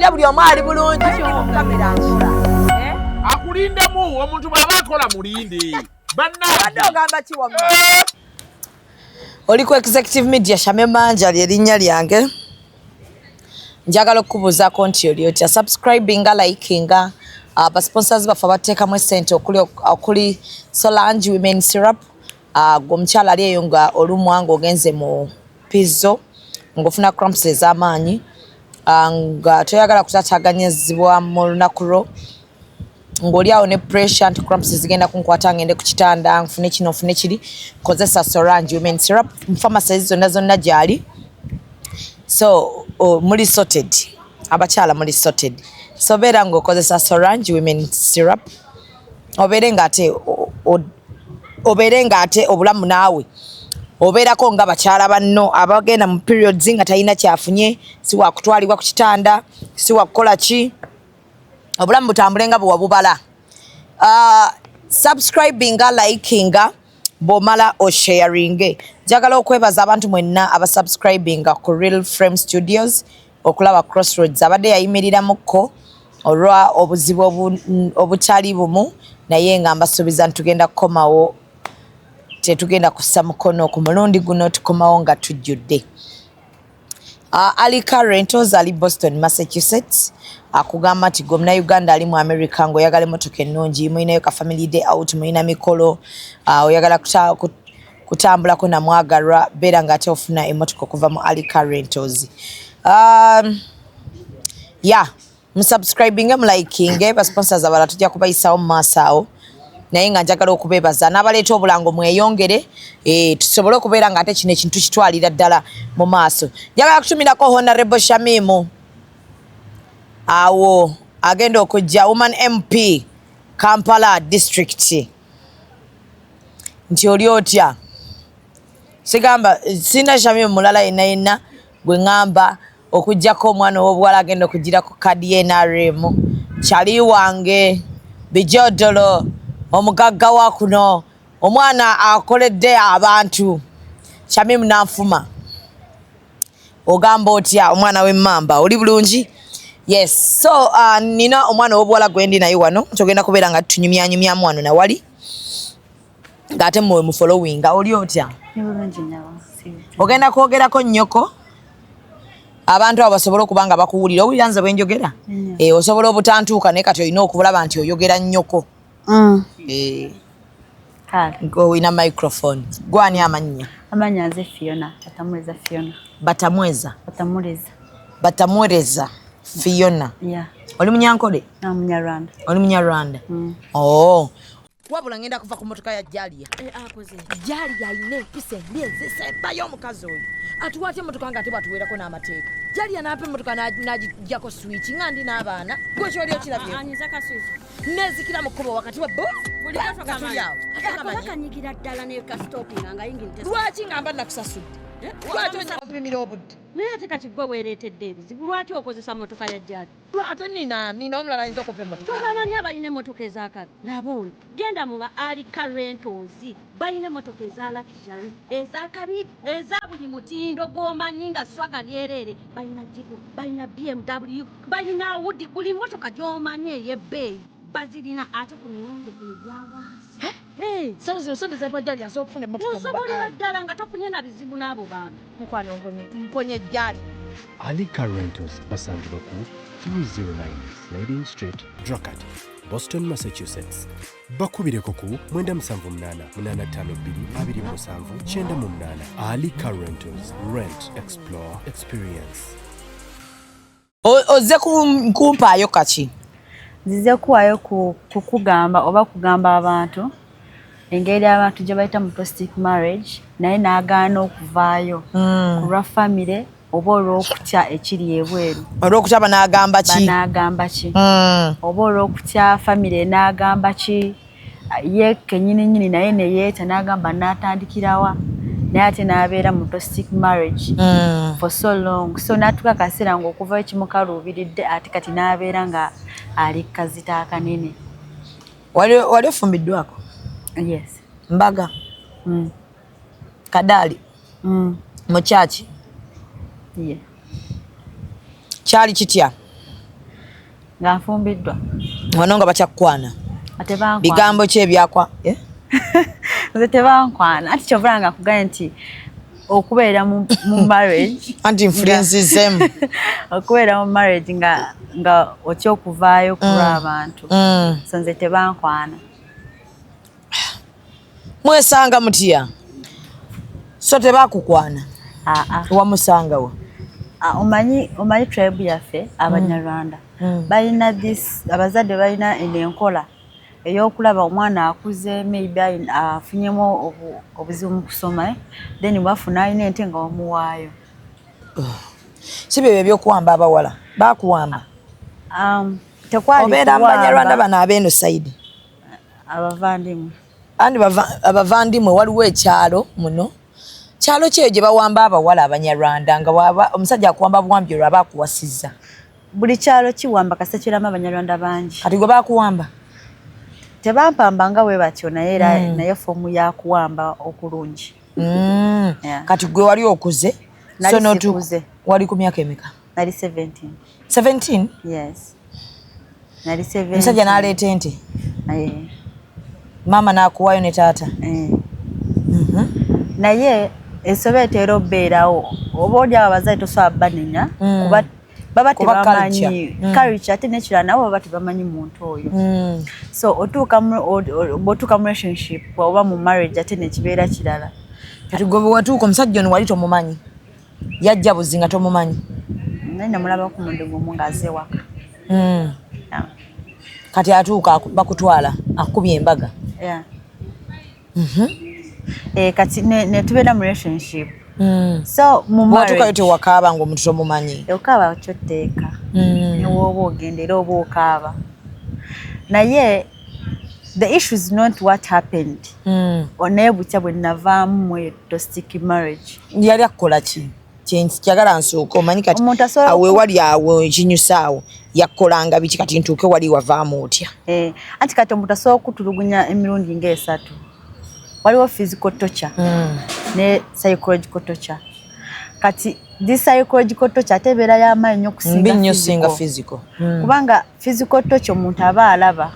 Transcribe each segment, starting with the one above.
Ate buli omu ali bulungi kamera nkola. Eh? Akulindemu omuntu bw'aba akola mulinde. Obadde Bannange. ogamba ki wamma? Oli ku Executive Media, Shame Manja lyerinnya lyange. Njagala okukubuuzaako nti oli otya? Subscribinga, likinga, abasponsors baffe abateekamu essente okuli Solange Women Syrup. Gwe omukyala ali eyo nga olumwa ng'ogenze mu pizzo ng'ofuna cramps ez'amaanyi, nga toyagala kutaataaganyizibwa mu lunaku lwo, ng'oli awo ne pressure nti cramps zigenda kunkwata, ngende ku kitanda nfune kino nfune kiri, kozesa Solange Women Syrup mu pharmacies zonna zonna gyali. So muli sorted, abakyala muli sorted. So beera ng'okozesa Solange Women Syrup, obeere ng'ate obeere ng'ate obulamu naawe obeerako nga bakyala banno abagenda mu periods nga talina kyafunye, si wakutwalibwa ku kitanda, si wakukola ki, obulamu butambule nga bwe wabubala. Subscribinga, likinga, bw'omala osharinge. Njagala okwebaza abantu mwenna abasubscribinga ku Real Frame Studios okulaba Crossroads abadde yayimiriramuko olwa obuzibu obutali bumu, naye nga mbasuubiza nti tugenda kukomawo, tetugenda kussa mukono ku mulundi guno, tukomawo nga tujjudde. Alika Rentals ali Boston, Massachusetts, akugamba nti gwe Munnayuganda ali mu America ng'oyagala emmotoka ennungi, mulinayo ka family day out, mulina mikolo, oyagala kutambulako namwagalwa, beera ng'ate ofuna emmotoka okuva mu Alika Rentals. Ya musubscribinge, mulikinge. Basponsors abalala tujja kubayisawo mu maaso awo, naye nga njagala okubeebaza n'abaleeta obulango mweyongere, tusobole okubeera nga ate kino ekintu kitwalira ddala mu maaso. Njagala kutumirako Honorable Shamimu awo agenda okujja, Woman MP Kampala District, nti oli otya? Sigamba sina Shamimu mulala yenna yenna gwe ŋŋamba okugjako omwana ow'obuwala agenda okugira ku kadi y'NRM, kyali wange Bijodolo, omugagga wa kuno, omwana akoledde abantu, Shamimu Nanfuma. Ogamba otya omwana w'emmamba, oli bulungi? Yes. So nina omwana ow'obuwala gwendi naye wano, togenda kubeera nga tunyumyanyumyamu wano nawali ng'ate muwe mu followinga. Oli otya? Ni bulungi nnyabo. Ogenda kwogerako nnyoko abantu abo basobole okuba nga bakuwulira. Owulira nze bwe njogera? Nnyo. Osobola obutantuuka, naye kati olina okulaba nti oyogera nnyoko. Kale. Olina microphone. Gwani amannya? Amannya nze Fiona, Batamuleza Fiona. Batamweza? Batamuleza. Batamwereza Fiona. Yeah. Oli Munyankole? Na Munyarwanda. Oli Munyarwanda? Mm. Oh. Wabula ngenda kuva ku motoka ya Jalia. Jalia alina empisa embi ezisembayo. Omukazi oyo atuwa atya emotoka nga ate bwatuweerako n'amateeka? Jalia n'ampa emotoka n'agijjako switch nga ndi n'abaana. Gwe kyoli okirabye? Anyiza kaswiki. Nezikira mu kkubo wakati wa bo Bulijjo nga tuli awo. Ate Ako kamanyi. bakanyigira ddala ne kasitopinga nga yingini Lwaki nga mba nakusasudde? Lwaki onyapimira obudde? Naye ate kati gwe weereetedde ebizibu. Lwaki okozesa motoka ya Jali? Ate nina omulala ayinza okuva emotoka. Tobamanyi abalina emmotoka ezakabi? Laba ono, genda mu ba Alika Rentals, balina emmotoka eza luxury, ezakabi, eza buli mutindo gw'omanyi nga swaga lyereere. Balina Jeep, balina BMW, balina Audi, buli mmotoka gy'omanyi ey'ebbeeyi bazirina, ate ku miwendo egyawansi. Sente zino, sente zempa Jali, asobola okufuna emmotoka mu Osobolera Bakaali. ddala nga tofunye na bizibu n'abo bantu. Mukwano, mponye, mponye Jali. Alika Rentals basangibwa ku 309 Sliding Street, Dracut, Boston, Massachusetts. Bakubireko ku 978 852 27 98. Alika Rentals, rent, explore, experience. Ozze kumpaayo kaki? Nzize kuwaayo kukugamba oba kugamba abantu engeri abantu gye bayita mu toxic marriage, naye n'agaana okuvaayo ku lwa famire oba olw'okutya ekiri ebweru. Olwokutya banaagamba ki? Banaagamba ki, oba olw'okutya famire enaagamba ki. Ye kennyini nnyini naye ne yeeta n'agamba n'atandikirawa, naye ate n'abeera mu toxic marriage for so long, so n'atuuka akaseera ng'okuvayo kimukaluubiridde, ate kati n'abeera nga ali kazita akanene. Wali ofumbiddwako? Yes. Mbaga? Kadaali? Mm. Mukyaki? Yeah. Kyali kitya? Nga nfumbiddwa. Wano nga bakyakukwana? Tebankwana. Bigambo ki ebyakwa, eh? Nze tebankwana, anti kyovula nga nkugambye nti okubeera mu marriage Anti nfulinzizemu. Okubeera mu marriage nga otya okuvaayo kulwa abantu. So nze tebankwana. Mwesanga mutya? So tebakukwana? Aa. Wamusangawa? Ah, omanyi tribe yaffe Abanyarwanda balina this, abazadde balina eno enkola ey'okulaba omwana akuze, maybe afunyemu obuzibu mu kusoma, eh? Then bwafuna alina ente nga bamuwaayo. Si byebyo ebyokuwamba abawala? Bakuwamba? Tekwali Obeera mu kuwamba. Banyarwanda bano abeeno side? Abavandimwe. Andi abavandimwe, waliwo ekyalo muno, kyalo kyeyo gye bawamba abawala Abanyarwanda, nga waba omusajja akuwamba buwambi olwo aba akuwasizza. Buli kyalo kiwamba kasita kiramu Abanyarwanda bangi. Kati gwe bakuwamba? Tebampamba nga bwe batyo, naye era naye form yakuwamba okulungi. Yeah. Kati gwe wali okuze? Nali So sikuze. Wali ku myaka emeka? Nali 17. 17? Yes, nali 17. Omusajja n'aleeta ente? Eh. Maama n'akuwayo ne taata? Eh. Naye ensobi eteera obeerawo, oba oli awo abazadde tosobola banenya kuba baba Kuba tebamanyi culture. Culture, ate nekirala nabo baba tebamanyi muntu oyo. So otuuka bw'otuuka mu relationship oba mu marriage, ate nekibeera kirala. Kati gwe bwe watuuka, omusajja ono wali tomumanyi, yajja buzi nga tomumanyi? Naye namulabako mulundi gumu ng'aze ewaka. Yeah. Kati atuuka bakutwala, akukubye embaga? Yeah. Eh, kati ne tubeera mu relationship. So mu Bwatuukayo marriage tewakaaba ng'omuntu tomumanyi? Okaaba kyotteeka. Newooba ogenda era oba okaaba, naye the issue is not what happened. Naye butya bwe navaamu mu toxic marriage. Yali akukola ki? Kyagala nsooke omanyi kati Omuntu asobola awo ewali awo ekinyusa awo, yakukolanga biki? Kati ntuuke wali wavaamu otya? Eh, anti kati omuntu asobola okutulugunya emirundi ng'esatu. Waliwo physical torture ne psychological torture. Kati this psychological torture ate ebeera y'amaanyi nnyo Mbi okusinga nnyo singa physical. Physical. Kubanga physical torture omuntu aba alaba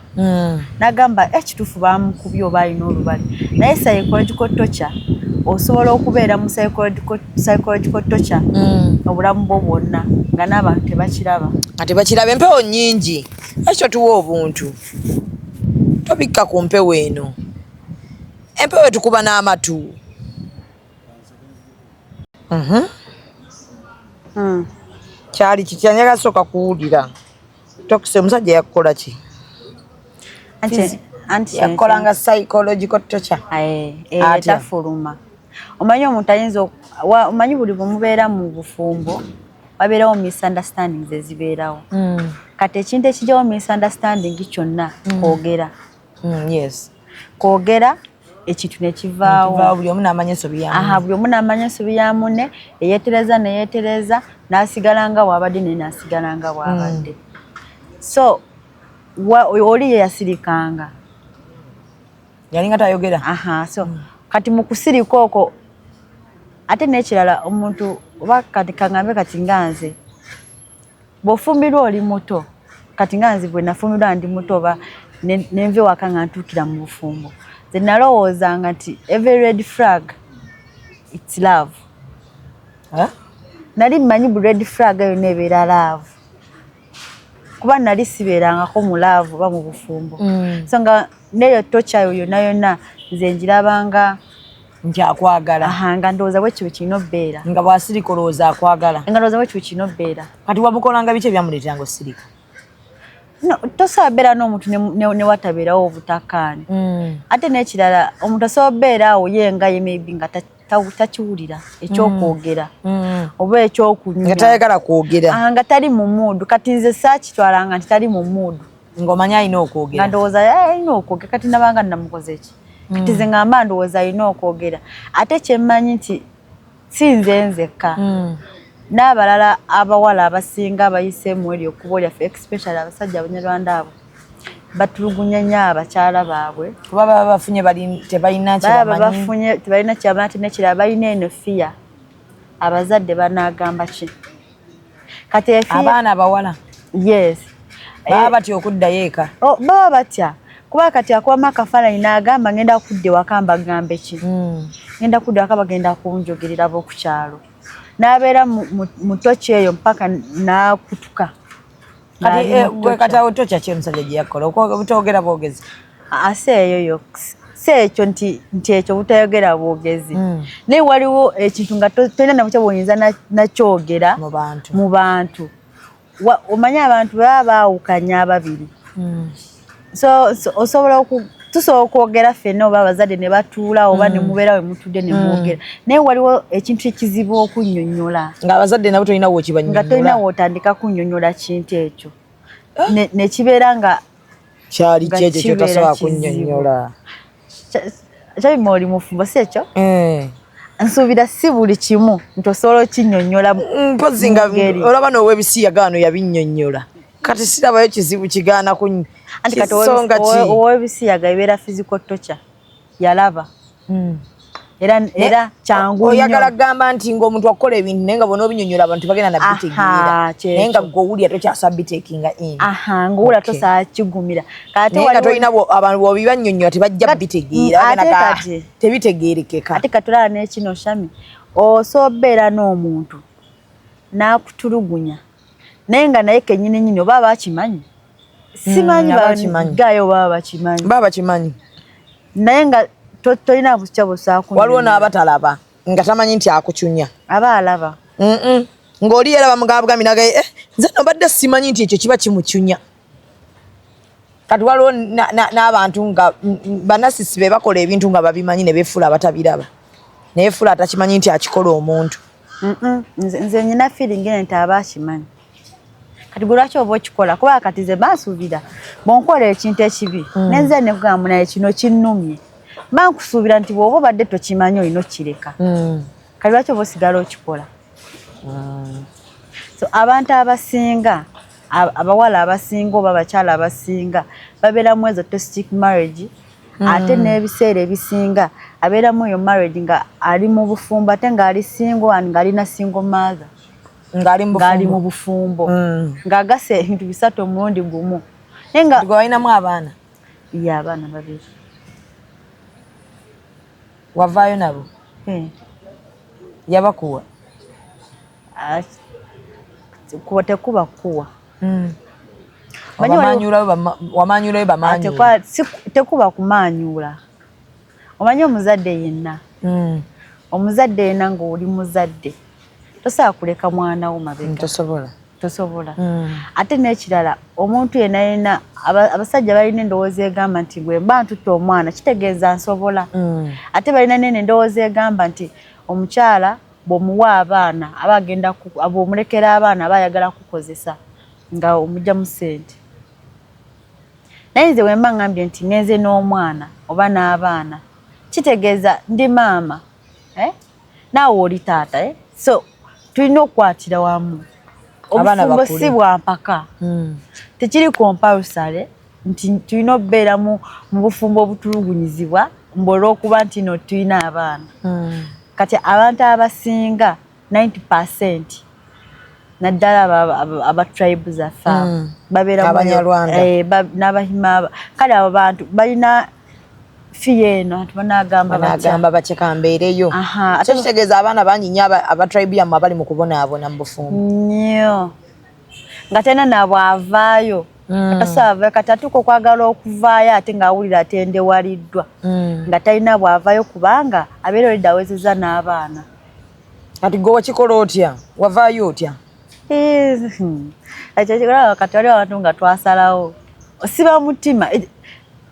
n'agamba, "Eh, kituufu bamukubye oba alina olubale." Naye psychological torture, osobola okubeera mu psychological torture obulamu bwo bwonna nga n'abantu tebakiraba. Nga tebakiraba. Empewo nnyingi, ekyo tuwa obuntu tobikka ku mpewo eno, empewo etukuba n'amatu. Kyali kitya? Njagala sooka kuwulira toxic, omusajja yakukola ki? Anti Yakukolanga psychological torture? Eh, eh, Atya? Tafuluma. Omanyi omuntu ayinza omanyi buli bwe mubeera mu bufumbo wabeerawo misunderstandings ezibeerawo. Kati ekintu ekijjawo misunderstanding kyonna kwogera. Kwogera, ekintu nekivaawo. Kivaawo, buli omu n'amanya ensobi ya Aha, buli omu n'amanya ensobi ya munne, eyeetereza neyeetereza, n'asigala nga bw'abadde, naye n'asigala nga bw'abadde. So oli ye yasirikanga. Yalinga tayogera? Aha, so kati mu kusirika okwo, ate n'ekirala omuntu oba kati kaŋŋambe kati nga nze bw'ofumbirwa oli muto, kati nga nze bwe nafumbirwa ndi muto oba nenva ewaka nga ntuukira mu bufumbo, nze nalowoozanga nti every red flag, it's love. Eh? Nali mmanyi buli red flag yonna ebeera love, kuba nali sibeerangako mu love oba mu bufumbo. So nga neyo torture yonna yonna nze njirabanga Nti akwagala. Aha, nga ndowooza bwekyo kirina obbeera. Nga bw'asirika olowooza akwagala. Nga ndowooza bwekyo kirina obbeera. Kati wamukolanga biki ebyamuleetera osirika? No, tosobola beera n'omuntu ne watabeerawo obutakkaanya. Ate n'ekirala omuntu asobola obbeera awo ye nga ye maybe nga takiwulira ekyokwogera oba ekyokunyumya. Nga tayagala kwogera. Ah, nga tali mu mood. Kati nze saakitwalanga nti tali mu mood. Ng'omanyi alina Nga okwogera. ndowooza, "Eh, alina okwogera." Kati nabanga namukoze ki? Kati nze ngamba ndowooza alina okwogera, ate kyemmanyi nti si nze nzekka, n'abalala abawala abasinga abayise mu eryo ekkubo lyaffe, especially abasajja Abanyarwanda abo batulugunya nnyo abakyala baabwe. Kuba baba bafunye tebalina Baba kyebamanyi. bafunye tebalina kyebamanyi, ate nekirala balina eno fear, abazadde banaagamba ki? Kati Abaana abawala. Yes. Baba batya okuddayo eka. Oh, baba batya kuba kati akubamu akafaananyi n'agamba ngenda kudda ewaka mbagambe ki, ngenda kudda ewaka bagenda kunjogerera ab'oku kyalo. N'abeera mu torture eyo mpaka n'akutuka. Kati gwe kati awo torture ki omusajja gye yakola? Obutogera bwogezi. Ase eyo yo si ekyo nti ekyo butayogera bwogezi, naye waliwo ekintu nga tolina nabukya bw'oyinza nakyogera mu bantu. Mu bantu. Omanyi abantu baba baawukanya ababiri, so osobola tusobola okwogera ffenna oba abazadde ne batuula oba ne mubeera we mutudde ne mwogera, naye waliwo ekintu ekizibu okunnyonnyola. Ng'abazadde nabo tolina w'okibannyonnyola. Nga tolina w'otandika kunnyonnyola kintu ekyo, ne kibeera nga kyali nga kyekyo kibeera kyotasobola kizibu. Kunnyonnyola. Kyabima oli mufumbo, si ekyo? Nsuubira si buli kimu nti osobola okinnyonnyola Mpozi nga mu ngeri. Olaba n'ow'ebisiyaga wano yabinnyonnyola, kati sirabayo kizibu kigaana ku Anti kati kisonga ki. Ow'ebisiyaga ebeera physical torture yalaba, era kyangu nnyo. Oyagala kugamba nti ng'omuntu akukola ebintu naye nga bona obinyonnyola abantu bagenda nabitegeera, Aha, kyekyo. naye nga gwe owulira tokyasa bitekinga in. Aha, ng'owulira tosobola kigumira. Kati Naye nga tolina abantu bw'obibannyonnyola tebajja bitegeera. Ate Bagenda kati- tebitegeerekeka. Ate katulaba n'ekino, Shami, osobeera n'omuntu n'akutulugunya naye nga naye kennyini nnyini oba bakimanyi, simanyi. Aba akimanyi. Gayo baba bakimanyi. Baba bakimanyi. Naye nga tolina bukya busaako. Waliwo n'abatalaba nga tamanyi nti akucunya. Aba alaba. Ng'oli yeraba mugabugami naga, eh, nze no mbadde simanyi nti ekyo kiba kimucunya. Kati waliwo n'abantu nga banasisi be bakola ebintu nga babimanyi ne beefuula abatabiraba, neyefuula atakimanyi nti akikola omuntu. Nze nyina feeling eno nti aba akimanyi. Kati gwe lwaki oba okikola? Kuba kati nze bansuubira bw'onkola ekintu ekibi, nenze nekugamba naye kino kinnumye, mba nkusuubira nti bw'oba obadde tokimanyi olina okireka. Kati lwaki oba osigala okikola? So abantu abasinga, abawala abasinga oba abakyala abasinga babeeramu ezo toxic marriage, ate n'ebiseera ebisinga abeeramu eyo marriage nga ali mu bufumbo ate ng'ali single and ng'alina single mother. Ng'ali mu ng'ali bufumbo. Mu bufumbo, ng'agasa ebintu bisatu omulundi gumu, naye nga gwe walinamu abaana? Ye, abaana babiri. Wavaayo nabo? Eh. Yabakuwa? Ah, kuwa tekuba kuwa. Manyi Wamanyulayo bamanyula? Tekuba kumaanyula. Omanyi omuzadde yenna, omuzadde yenna ng'oli muzadde tosobola kuleka mwana wo mabega. Tosobola. Tosobola. Ate n'ekirala, omuntu yenna yenna, abasajja balina endowooza egamba nti bwe mba ntutte omwana kitegeeza nsobola. Ate balina nene endowooza egamba nti omukyala bw'omuwa abaana aba agenda bw'omulekera abaana aba ayagala kukozesa nga omugyamu ssente. Naye nze bwe mba ngambye nti ngenze n'omwana oba n'abaana, kitegeeza ndi maama, eh? Naawe oli taata, eh? So tulina okukwatira wamu. Abaana Obufumbo bakule. si bwa mpaka. Tekiri compulsory nti tulina okubeera mu bufumbo obutulugunyizibwa mbu olw'okuba nti no tulina abaana. Kati abantu abasinga 90%, naddala aba tribe zaffe abo, babeera mu- Abanyarwanda. Eh, n'Abahima kale abo bantu balina fiya eno, abantu banagamba batya? Banagamba batya kambeereyo. Aha, so kitegeeza abaana bangi nnyo aba tribe yammwe abali mu kubonaabona mu bufumbo. Nnyo, nga talina nabwavaayo. Atasobola, kati atuuka okwagala okuvaayo ate ng'awulira atendewaliddwa, nga talina bw'avaayo kubanga abeera olidde awezezza n'abaana. Kati gwe wakikola otya? Wavaayo otya? Eh, ekyo kikolaba kati waliwo abantu nga twasalawo osiba mutima.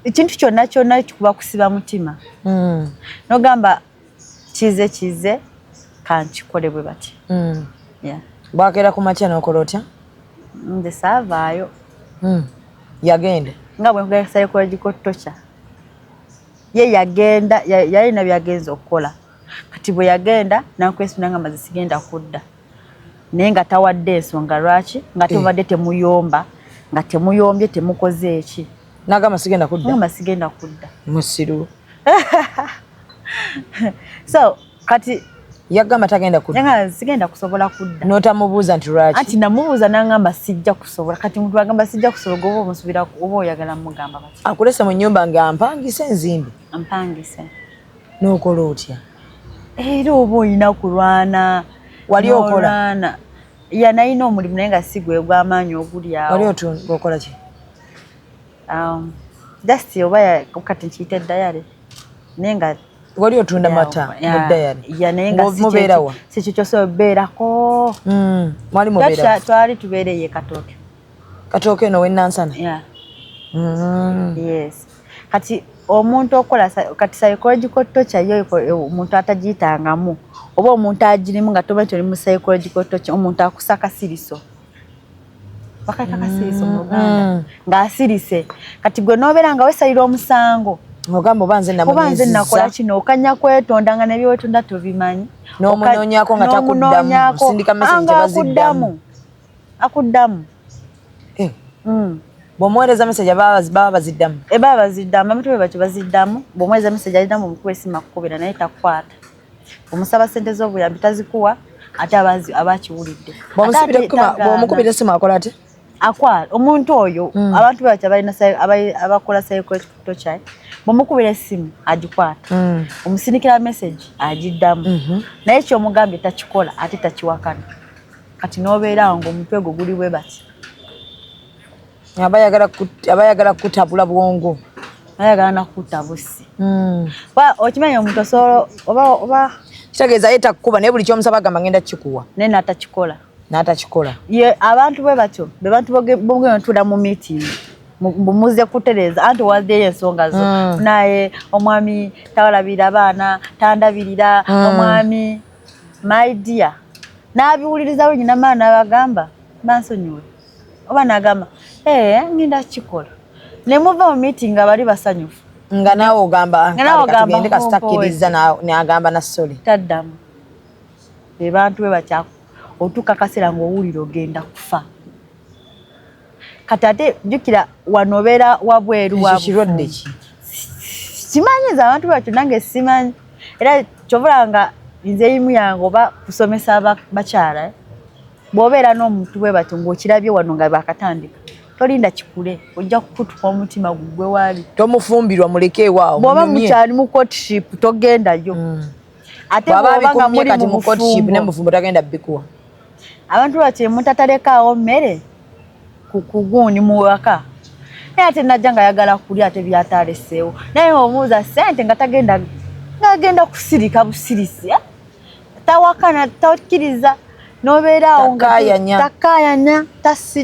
Ekintu kyonna kyonna kikuba kusiba mutima, nogamba kize kize kankikole bwe bati. Yeah. Bwakeera ku makya n'okola otya? Nze saavaayo. Yagenda? Nga bwe nkugamba, psychological torture. Ye yagenda, yalina byagenza okukola. Kati bwe yagenda nankwesuna nga maze sigenda kudda, naye nga tawadde ensonga lwaki, nga tebadde temuyomba, nga temuyombye, temukoze eki. Nagamba sigenda kudda? Ngamba sigenda kudda. Musiru. So kati Yagamba tagenda kudda. Yagamba sigenda kusobola kudda. N'otamubuuza nti lwaki? Anti namubuuza n'angamba sijja kusobola. Kati omuntu agamba sijja kusobola, oba omusubira oba oyagala mugamba bati. Akulese mu nnyumba nga mpangise nzimbe. Mpangise. N'okola otya? Era oba olina kulwana. Wali okola? Ya, nalina omulimu naye nga si gwe gw'amaanyi oguli awo. Wali okola ki? Just oba kati nkiyite dayale. Naye nga wali otunda mata mu dayale. Ya, naye nga mubeera wa? Si kyo kyosobola obeerako. Mwali mubeera wa? Twali tubeereye Katooke. Katooke eno w'e Nansana? Yeah. Yes. Kati omuntu okola kati psychological torture yo omuntu atagiyitangamu oba omuntu agirimu nga tomanyi oli mu psychological torture, omuntu akusa kasiriso. Bakayita kasiriso mu Luganda. Ng'asirise. Kati gwe n'obeera nga weesalira omusango. Ogamba oba nze Oba nze nakola kino, okanya kwetonda nga n'ebyewetonda tobimanyi. N'omunoonyaako nga takuddamu, osindika message tebaziddamu. Akuddamu. Bw'omuweereza message baba baziddamu? Baba baziddamu, abantu be batyo baziddamu. Bw'omuweereza message aliddamu, omukuba essimu akukubira naye takukwata. Omusaba ssente z'obuyambi tazikuwa, ate aba akiwulidde. Bw'omukubira essimu akola ate? Akwata omuntu oyo, abantu be batyo abalina abakola psychological torture, bw'omukubira essimu agikwata, omusindikira message agiddamu, naye ky'omugambye takikola ate takiwakana. Kati n'obeera awo ng'omutwe gwo guli bwe bati. Aba ayagala kukutabula bwongo. Ayagala nakutta bussi. Okimanyi omuntu osobola oba Kitegeeza ye takkuba, naye buli ky'omusaba agamba ngenda kukikuwa. Naye n'atakikola. N'atakikola. Ye abantu bwe batyo be bantu bogenda ntuula mu meeting mumuze kutereeza anti waddeyo ensonga zo, naye omwami tawalabirira abaana, tandabirira, omwami my dear n'abiwuliriza wenyina maana n'abagamba bansonyiwe oba n'agamba ee ngenda kukikola, ne muva mu meeting nga bali basanyufu. Nga naawe ogamba Nga naawe ogamba, tugende kasita akkiriza n'agamba na sorry. Taddamu. Be bantu bwe batya, otuuka akaseera ng'owulira ogenda kufa. Kati ate jjukira wano obeera wabweru wa Ekyo kirwadde ki? Simanyi nze abantu batyo, nange simanyi. Era kyova nga nze aim yange oba kusomesa bakyala, bw'obeera n'omuntu bwe batyo ng'okirabye wano nga bakatandika, tolinda kikule, ojja kukutuka omutima gugwe waali. Tomufumbirwa, muleke ewaawo. Bw'oba mukyali mu courtship togendayo. Ate bw'aba bw'oba nga abikumye muli kati mu mu courtship ne bufumbo, mufumbo tagenda bikuwa. Abantu batyo omuntu atalekaawo mmere ku kugundi mu waka, naye ate najja nga ayagala kulya ate byataleseewo, naye omubuuza ssente nga tagenda, ng'agenda kusirika busirisi, eh? Tawakana, takkiriza, n'obeera awo nga Takkaayanya. Takkaayanya,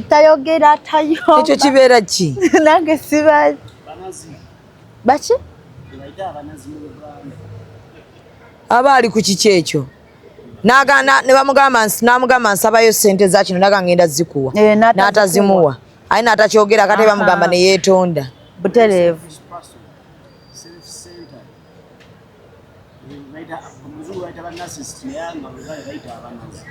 tayogera, tayomba. Ekyo kibeera ki? Nange sibazi baki. Aba ali ku kiki ekyo? N'agaana ne bamugamba n'amugamba nsabayo ssente za kino, naga ngenda zikuwa. Eh, n'atazikuwa. N'atazimuwa aye n'atakyogera kate bamugamba ne yeetonda. Butereevu. Self-centered. Omuzungu bayita ba narcissist, naye nga bwe bayita abanazi.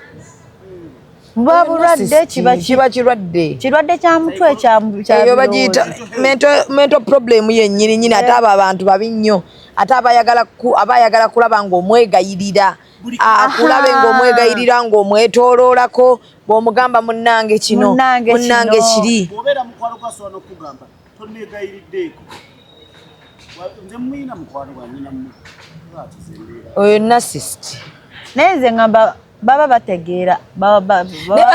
Buba bulwadde, kiba kiba kirwadde. Kirwadde kya mutwe kya Eyo bagiyita birowoozo. mental problem yennyini nyini. Ate abo abantu babi nnyo, ate abayagala kulaba ng'omwegayirira, akulabe ng'omwegayirira, ng'omwetooloolako, bw'omugamba munnange kino, Munnange munnange kino. kiri. Bw'obeera mukwano gwasobola n'okugamba toneegayiriddeeko. Nze muyina mukwano gwange nammwe lwaki embeera. Oyo narcissist. Naye nze ngamba baba bategeera Naye ba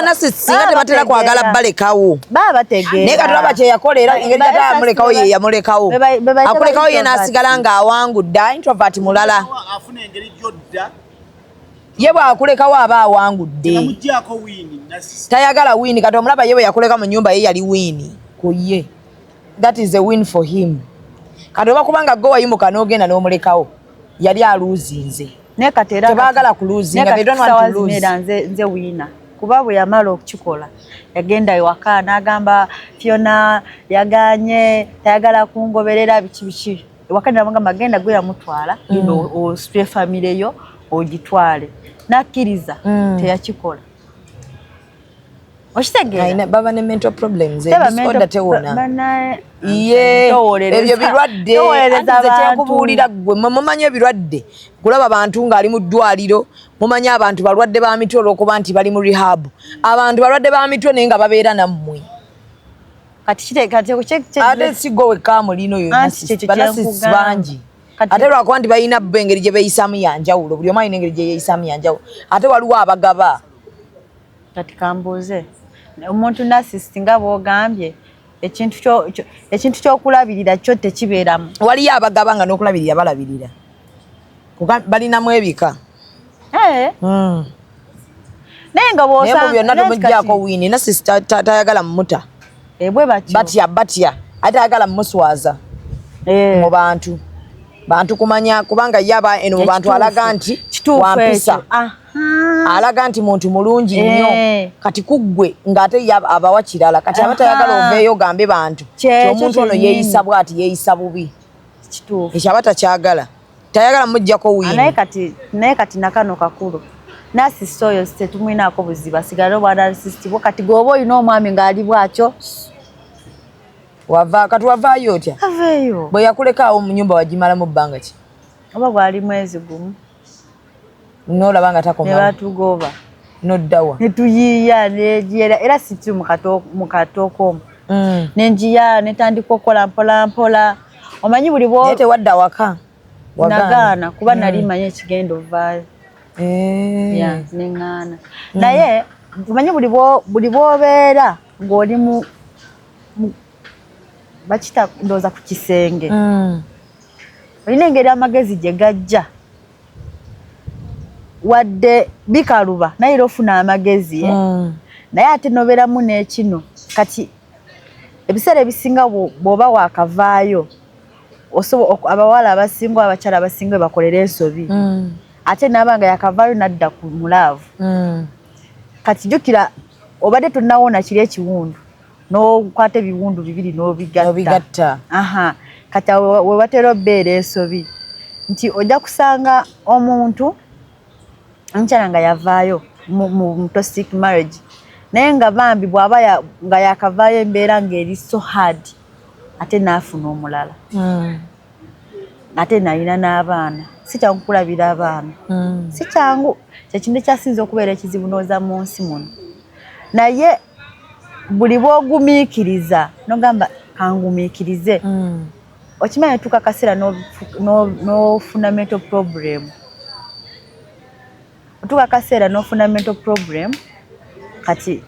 narcissist singa baba tebatera kwagala bategeera. balekawo. Baba bategeera. Naye kati olaba kyeyakola, era engeri gyatayamulekawo ye yamulekawo, Be bayita akulekawo ye introvert. n'asigala ng'awangudde. Introvert mulala. Afuna engeri gyodda. Ye bw'akulekawo aba awangudde. Tebamugyako win, narcissist. Tayagala win. Kati omulaba ye bwe yakuleka mu nyumba ye yali win ku ye, that is a win for him. Kati oba kubanga gwe wayimuka n'ogenda n'omulekawo, yali aluuzinze. Naye kati era Tebaagala kuluzinga, naye they don't kati want to kusaawa lose. zino era nze winner, kuba bwe yamala okukikola yagenda ewaka n'agamba Fiona yaganye, tayagala kungoberera, biki biki. Ewaka namugamba genda gwe yamutwala, genda ositule famire yo ogitwale, nakkiriza. Teyakikola. Okitegeera? Baba ne mental problems, disorder tewona. Ye ebyo birwadde. Nze kyenkubuulira ggwe, mumanyi ebirwadde kulaba bantu ng'ali mu ddwaliro, mumanyi abantu balwadde ba mitwe olw'okuba nti bali mu rehab, abantu balwadde ba mitwe naye nga babeera nammwe. Ate si gwe wekka mulino yo, ba narcissists bangi. Ate lwakuba nti balina bo engeri gye beeyisaamu yanjawulo, buli omu alina engeri gye yeeyisaamu yanjawulo, ate waliwo abagaba. Kati kambuuze, omuntu narcissist nga bw'ogambye, ekintu ky'okulabirira kyo tekibeeramu? Waliyo abagaba nga n'okulabirira balabirira, balinamu ebika. Naye nga bw'osanga byonna tomuggyako win, narcissist tayagala mumuta. Bwe batyo. Batya batya, ate ayagala mumuswaza mu bantu kumanya, kubanga ye aba eno mu bantu alaga nti wampisa, alaga nti muntu mulungi nnyo, kati kuggwe ng'ate ye abawa kirala. Kati aba tayagala oveeyo ogambe bantu ti omuntu ono yeeyisa bw'ati, yeeyisa bubi, ekyo aba takyagala, tayagala muggyako win. Naye kati nakano kakulu, narcissist oyo tetumwinaako buzibu, asigale obwa narcissist bwo. Kati gweoba olina omwami ng'ali bw'atyo, kati wavaayo otya? Aveeyo. Bwe yakulekaawo mu nyumba wagimalamu bbanga ki? Oba gwali mwezi gumu. N'olaba nga takomawo. Ne batugoba. N'oddawa? Ne tuyiiya neegyera, era sitiri mu katooko omwo. Nenjiya netandika okukola mpola mpola. Omanyi buli bwo. Naye tewadda waka? Nagaana kuba nali mmanyi ekigenda ovaayo. Ya, neŋŋaana. Naye omanyi buli bw'obeera ng'oli mu bakita ndowooza ku kisenge, olina engeri amagezi gye gajja, wadde bikaluba naye era ofuna amagezi, naye ate nobeeramu n'ekino. Kati ebiseera ebisinga bw'oba waakavaayo, abawala abasinga, abakyala abasinga bakolera ensobi, ate naaba nga yakavaayo nadda ku mu love. Kati jjukira obadde tonnawona kiri ekiwundu, n'okwata ebiwundu bibiri n'obigatta. Kati awo we watera obbeera ensobi nti ojja kusanga omuntu omukyala nga yavaayo mu toxic marriage, naye nga bambi bw'aba nga yakavaayo embeera ng'eri so hard, ate n'afuna omulala, ate nalina n'abaana. Si kyangu kulabira abaana, si kyangu. Kyekintu ekyasinza okubeera ekizibu n'oza mu nsi muno. Naye buli bw'ogumiikiriza n'ogamba kangumiikirize, okimanyi otuuka akaseera n'ofuna mental problem, otuuka akaseera n'ofuna mental problem. Kati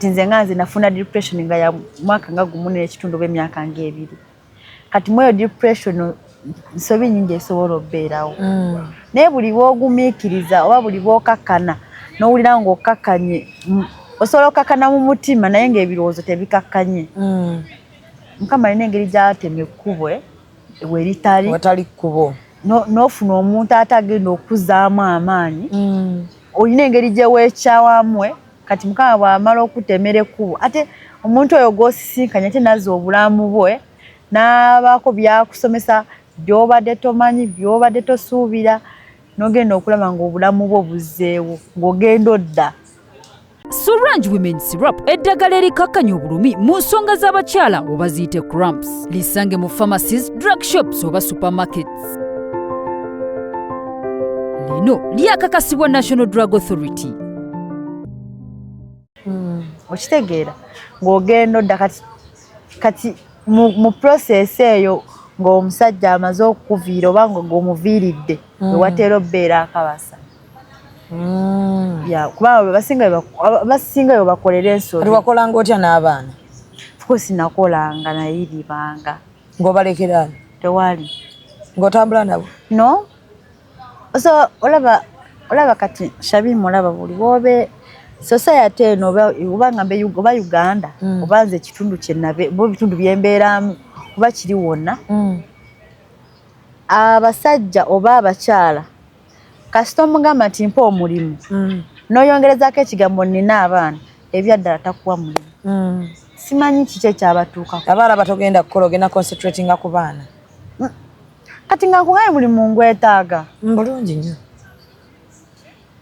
nze nga nze nafuna depression nga ya mwaka nga gumu n'ekitundu oba emyaka ng'ebiri. Kati mu eyo depression nsobi nnyingi esobola okubeerawo, naye buli bw'ogumiikiriza oba buli bw'okakkana n'owulira ng'okkakkanye, osobola okkakkana mu mutima naye ng'ebirowoozo tebikakkanye. Mukama alina engeri gy'atema ekkubo we litali watali kkubo, n'ofuna omuntu ate agenda okuzzaamu amaanyi. Olina engeri gye weekyawamu. Kati Mukama bw'amala okutemera ekkubo, ate omuntu oyo gw'osisinkanye ate nazza obulamu bwe n'abaako byakusomesa by'obadde tomanyi, by'obadde tosuubira, n'ogenda okulaba ng'obulamu bwo buzzeewo ng'ogenda odda. Sorange Women Syrup, eddagala erikakkanya obulumi mu nsonga z'abakyala oba ziyite cramps, lisange mu pharmacies, drug shops oba supermarkets. Lino lyakakasibwa National Drug Authority. Okitegeera ng'ogenda odda. Kati mu process eyo ng'omusajja amaze okukuviira oba nga ng'omuviiridde, wewateera obbeera akabasa. Ya, kubanga basinga bwe bakolera ensobi. Kati wakolanga otya n'abaana? Of course nakolanga, nayiribanga. Ng'obalekera? Tewali. Ng'otambula nabo? No, so olaba kati Shamim, olaba buli bwobe society eno oba ngambe oba Uganda, oba nze ekitundu kyenabe oba ebitundu byembeeramu kuba kiri wonna, abasajja oba abakyala kasita omugamba nti mpa omulimu, n'oyongerezaako ekigambo nina abaana, ebyaddala takuwa mulimu. Simanyi kiki ekyabatuukako. Abaana batogenda kukola, ogenda concentratinga ku baana. Kati nga nkugaye mulimu ngwetaaga. Bulungi nnyo.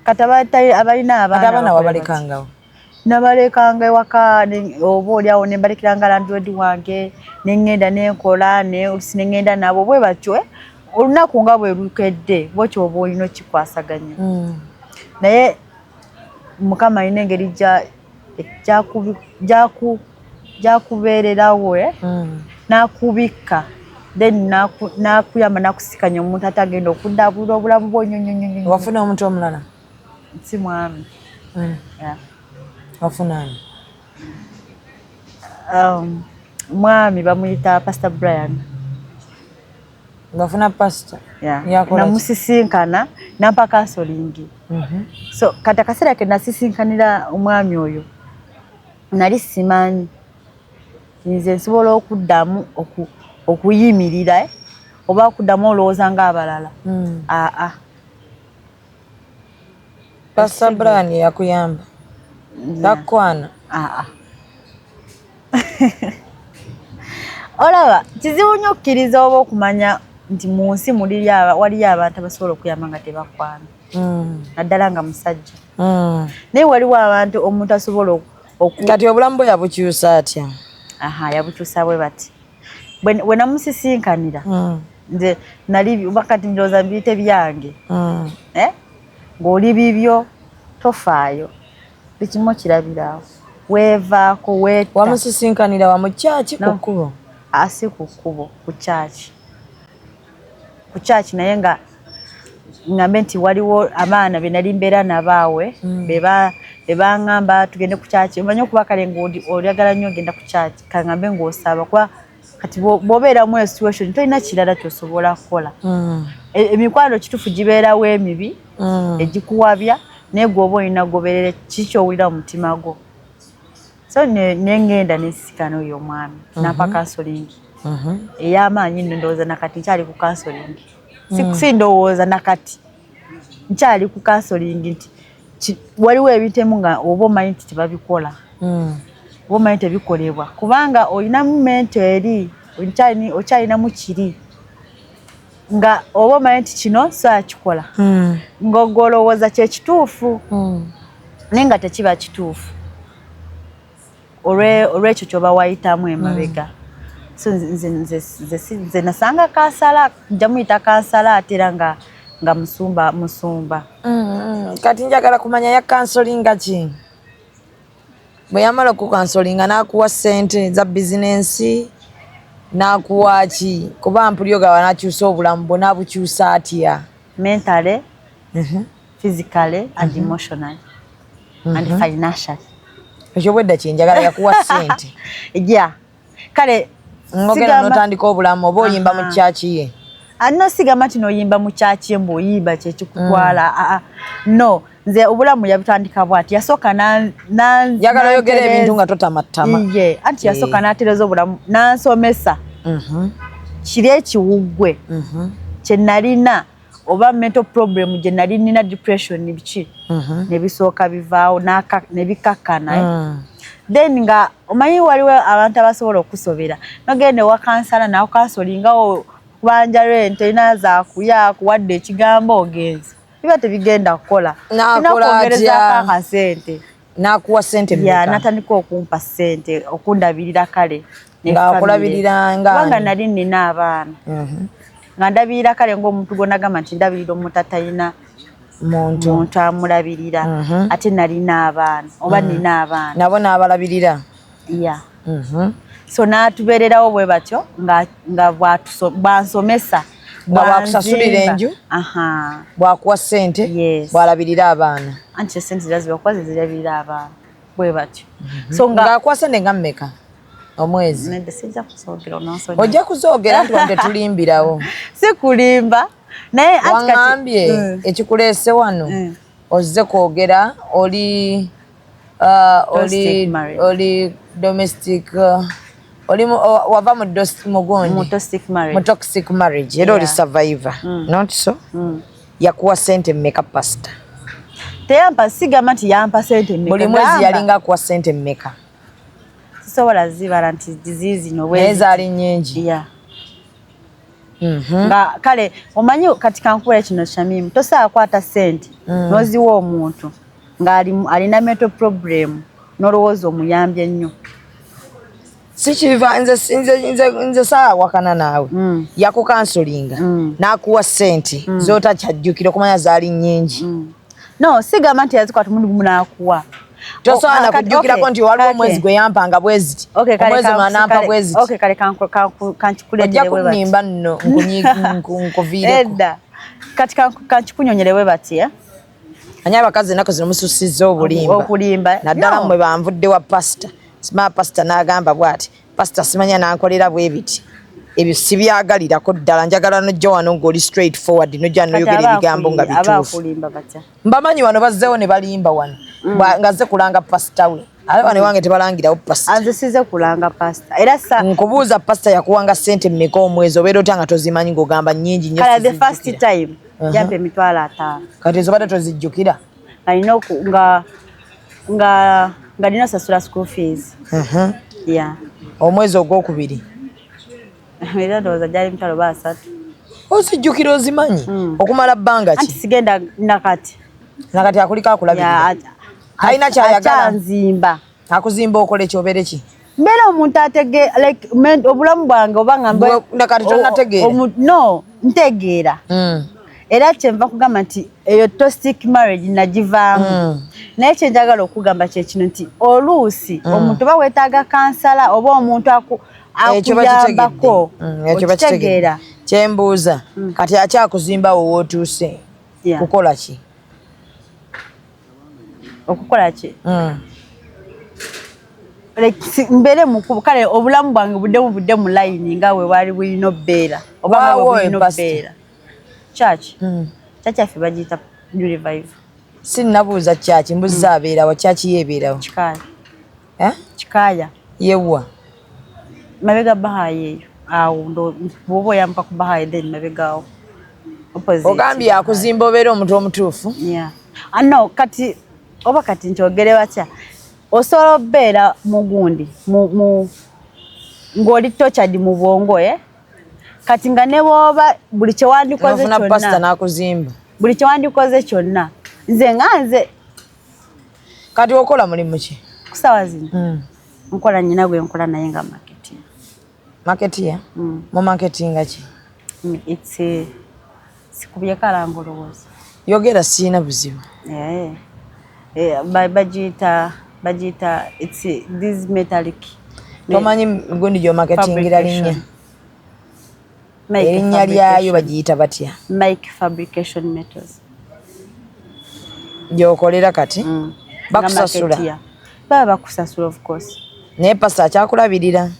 Kati abalina Ate abaana abaana bakole wabalekangawo? batya? Nabalekanga ewaka oba oliawo ne mbalekiranga landlord wange, ne ŋŋenda nenkola olusi ne ŋŋenda nabo bwe batyo, olunaku nga bwe lukedde bwotyo oba olina okikwasaganya. Naye Mukama alina engeri gyakubeererawo, n'akubikka, then n'akuyamba n'akusikanya omuntu atagenda okuddaabulula obulamu bwo nnyo nnyo nnyo. Wafuna omuntu omulala? Si mwami. Yeah. Wafuna ani? Mwami bamuyita Pastor Brian. Wafuna pastor? Yeah. Yakola ki? Namusisinkana nampa counseling. So kati akaseera ke nasisinkanira omwami oyo nali simanyi nze nsobola okuddamu okuyimirira, oba okuddamu olowooza ng'abalala. Aa. Pastor Brian yakuyamba? Takwana? Aa, olaba kizibu nnyo okukkiriza oba okumanya nti mu nsi waliyo abantu abasobola okuyamba nga tebakwana, naddala nga musajja. Naye waliwo abantu omuntu asobola Kati obulamu bwe yabukyusa atya? Aha, yabukyusa bwe bati: bwe namusisinkanira, nze nali kati ndowooza mbiyite byange, ng'oli bibyo tofaayo, buli kimu okirabiraawo, weevaako, weetta. Wamusisinkanira wa? Mu kyaki, ku No. kkubo? Asi ku kkubo, ku kyaki, ku kyaki. Naye nga ngambe nti waliwo abaana be nali mbeera nabaawe, be baŋŋamba tugende ku kyaki. Omanyi okuba kale ng'oyagala nnyo ogenda ku kyaki, kaŋŋambe ng'osaba, kuba kati bw'obeeramu eyo situation tolina kirala ky'osobola kukola. Emikwano kituufu gibeerawo emibi egikuwabya, naye gwe oba olina goberera kiki ky'owulira mu mutima gwo. So nengenda nesisikana oyo omwami, nampa counseling ey'amaanyi nno. Ndowooza nakati nkyali ku counseling. Si ndowooza, nakati nkyali ku counseling nti waliwo ebintu emu nga oba omanyi nti tebabikola, oba omanyi tebikolebwa, kubanga olinamu mental eri okyalinamu kiri nga oba omanyi nti kino saakikola, ng'ogolowooza kyekituufu, naye nga tekiba kituufu olw'ekyo kyoba wayitamu emabega. So nze nasanga counselor, nja muyita counselor, ate era nga musumba, musumba. Kati njagala kumanya, ya counselinga ki? Bwe yamala okucounselinga, n'akuwa ssente za bizinensi, n'akuwa ki? Kuba mpulira ogaba n'akyusa obulamu bwo, n'abukyusa atya? Mentally, physically and emotionally and financially. Ekyo bwedda kyenjagala, yakuwa ssente? Yeah, kale. Ngogenda n'otandika obulamu oba oyimba mu kyaki ye? No, sigamba nti noyimba mu kyaki ye, mbu oyimba kyekikutwala. Aa, no, nze obulamu yabutandika bwati: yasooka Njagala oyogera ebintu nga totamattama. Ye, anti yasooka n'atereeza obulamu, n'ansomesa kiri ekiwuggwe kye nalina oba mental problem gye nali nina, depression biki, ne bisooka bivaawo ne bikakkana, eh. Then nga omanyi waliwo abantu abasobola okusobera, nogenda ewa counselor nakucounselingawo, kubanja rent, olina zakulya, akuwadde ekigambo ogenze, biba tebigenda kukola. N'akola Olina kwongerezaako atya? akasente. N'akuwa ssente Ya. mmeka? Natandika okumpa ssente okundabirira, kale ne Ng'akulabirira family. nga Kubanga ani? nali nina abaana, nga ndabirira kale ng'omuntu gwonagamba nti ndabirira omuntu atalina muntu, muntu amulabirira. Ate nalina abaana oba nina abaana. Nabo n'abalabirira? Ya. So n'atubeererawo bwe batyo nga bwansomesa. Nga bwakusasulira bwanzimba. enju? Aha. Bwakuwa ssente? Yes. Bwalabirira abaana? Anti esente zira zibakuwa zezirabirira abaana bwe batyo. So nga Ng'akuwa ssente nga mmeka omwezi? Nedda, sijja kusoogera, ononsonyiwa. Ojja kuzoogera nti wano tetulimbirawo. Si kulimba, naye anti Waŋŋambye ekikuleese wano, ozze kwogera oli oli Domestic marriage. Oli domestic, oli wava mu mu gundi. Mu toxic marriage. Mu toxic marriage, era oli survivor, not so? Yakuwa sente mmeka, pastor? Teyampa, sigamba nti yampa sente mmeka. Buli mwezi Gamba, yalinga akuwa sente mmeka? Sisobola zibala nti zizino. Naye zaali nnyingi. Yeah. Nga kale omanyi kati kankuwera kino, Shamimu, tosobola kwata sente n'oziwa omuntu ng'ali alina mental problem. N'olowooza omuyambye nnyo. Sikiva nze saawakana naawe. Yakucounselinga, n'akuwa ssente z'otakyajjukira okumanya zaali nnyingi. No, sigamba nti yazikwata omulundi gumu n'akuwa. Tosobola na kujjukirako nti waliwo omwezi gwe yampanga bwe ziti, omwezi mulala nampa bwe ziti. Okay, kale Ojja kankikuleetere bwe bati. Kunnimba nno nkuviireko. Edda kati kankikunyonyere bwe bati, eh? Anye abakazi ennaku zino mususizza obulimba. Okulimba. Naddala No. mmwe banvudde wa pasita, simanya pasita n'agamba bw'ati, pasita simanya nankolera bwe biti. Ebyo sibyagalirako ddala. Njagala nojja wano ng'oli straight forward, nojja Kati noyogera aba ebigambo nga aba bituufu. akulimba batya? Mbamanyi wano bazzeewo ne balimba wano. Nga zze kulanga pasita we, ate wano ewange tebalangirawo pasita. Nze size kulanga pasita era sa Nkubuuza, pasita yakuwanga ssente mmeka omwezi? Obeera otya nga tozimanyi, ng'ogamba nnyingi nnyo? Kale the first Sizijjukira. time yampa 50,000. Kati ezo badde tozijjukira? Nga nina nga nga nga nina osasula school fees. Yeah. Omwezi ogwokubiri? Era ndowooza gyali 30,000. Ozijjukira, ozimanyi okumala bbanga Anti ki? Sigenda nakati. Nakati akuliko akulabirira? Talina kyayagala? Akyanzimba. Akuzimba okole kyobeere ki? Mbeera omuntu atege like obulamu bwange oba nga Nakati tonnategeera? No, ntegeera. Era kyenva kugamba nti eyo toxic marriage nagivaamu. Naye kyenjagala okugamba kyekino nti oluusi omuntu oba weetaaga counsellor oba omuntu Ekyo bakitegedde. akuyambako. Ekyo bakitegedde. Okitegeera? Kyembuuza, kati akyakuzimba wo wootuuse kukola ki? Okukola ki? Like, mbeere mukubu, kale obulamu bwange buddemu budde mu layini nga bwe bwali bulina obbeera oba nga bwe Waawo bulina pastor. obbeera. Church, church yaffe bagiyita New Revival. Sinnabuuza kyaki, mbuza abeerawo kyaki, yeebeerawo? Kikaaya. Eh? Kikaaya. Yewa? Mabega Bahayi eyo awo, bw'oba oyambuka ku Bahayi, then mabega awo, opposite. Ogambye akuzimba obeera omuntu omutuufu? Yeah. Ah, no, kati oba kati nkyogere batya, osobola obeera mugundi mu ng'oli tortured mu bwongo, eh? Kati nga ne bw'oba buli kyewandikoze Nofuna pasita kyonna, n'akuzimba. Buli kyewandikoze kyonna, nze nga nze. Kati okola mulimu ki? Ku ssaawa zino nkola, nyina gwe nkola naye nga marketing. Marketeer? Mu marketinga ki? It's a sikubye kalanga olowooza. Yogera, siina buzibu. Eh, eh, bagiyita it's this metallic. Tomanyi gundi gyomarketingira linnya? Fabrication. Mike Erinnya lyayo Fabrication. bagiyita batya? Mike Fabrication Metals. Gyokolera kati bakusasula? Nga marketeer. Baba bakusasula, of course. Naye pasita akyakulabirira?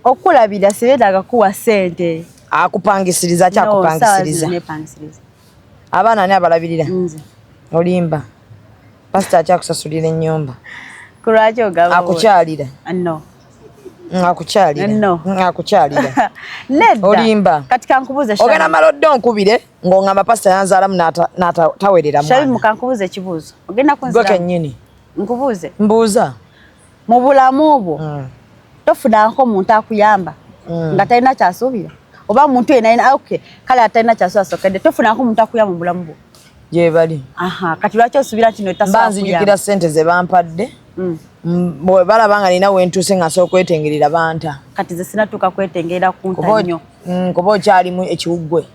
Okulabira sibeetaaga kuwa ssente. Akupangisiriza? No, saawa Akyakupangisiriza? zino nepangisiriza. Abaana ani abalabirira? Nze. Olimba, pasita akyakusasulira ennyumba? Kulwaki ogamba? Akukyalira? No. Akukyalira? No. Akukyalira? Nedda. Olimba. Kati kankubuuze, Ogenda Shamim. mala odde onkubire ng'oŋŋamba pasita yanzaalamu n'atawerera Shamim, mwana. kankubuuze ekibuuzo. Ogenda Gwe kunziramu? kennyini. Nkubuuze. Mbuuza. Mu bulamu bwo tofunanko omuntu akuyamba nga talina kyasuubira? Oba muntu yenna alina, okay, kale atalina kyasuubira sokedde, tofunanko omuntu akuyamba mu bulamu bwo? Gye bali. Aha, kati lwaki osuubira nti no Mba tasobola nzijukira kuyamba? ssente ze bampadde. Bwe balaba nga nina wentuuse nga nsobola okwetengerera, banta. Kati ze sinatuuka kwetengerera kunta nnyo. Kuba okyalimu ekiwuggwe.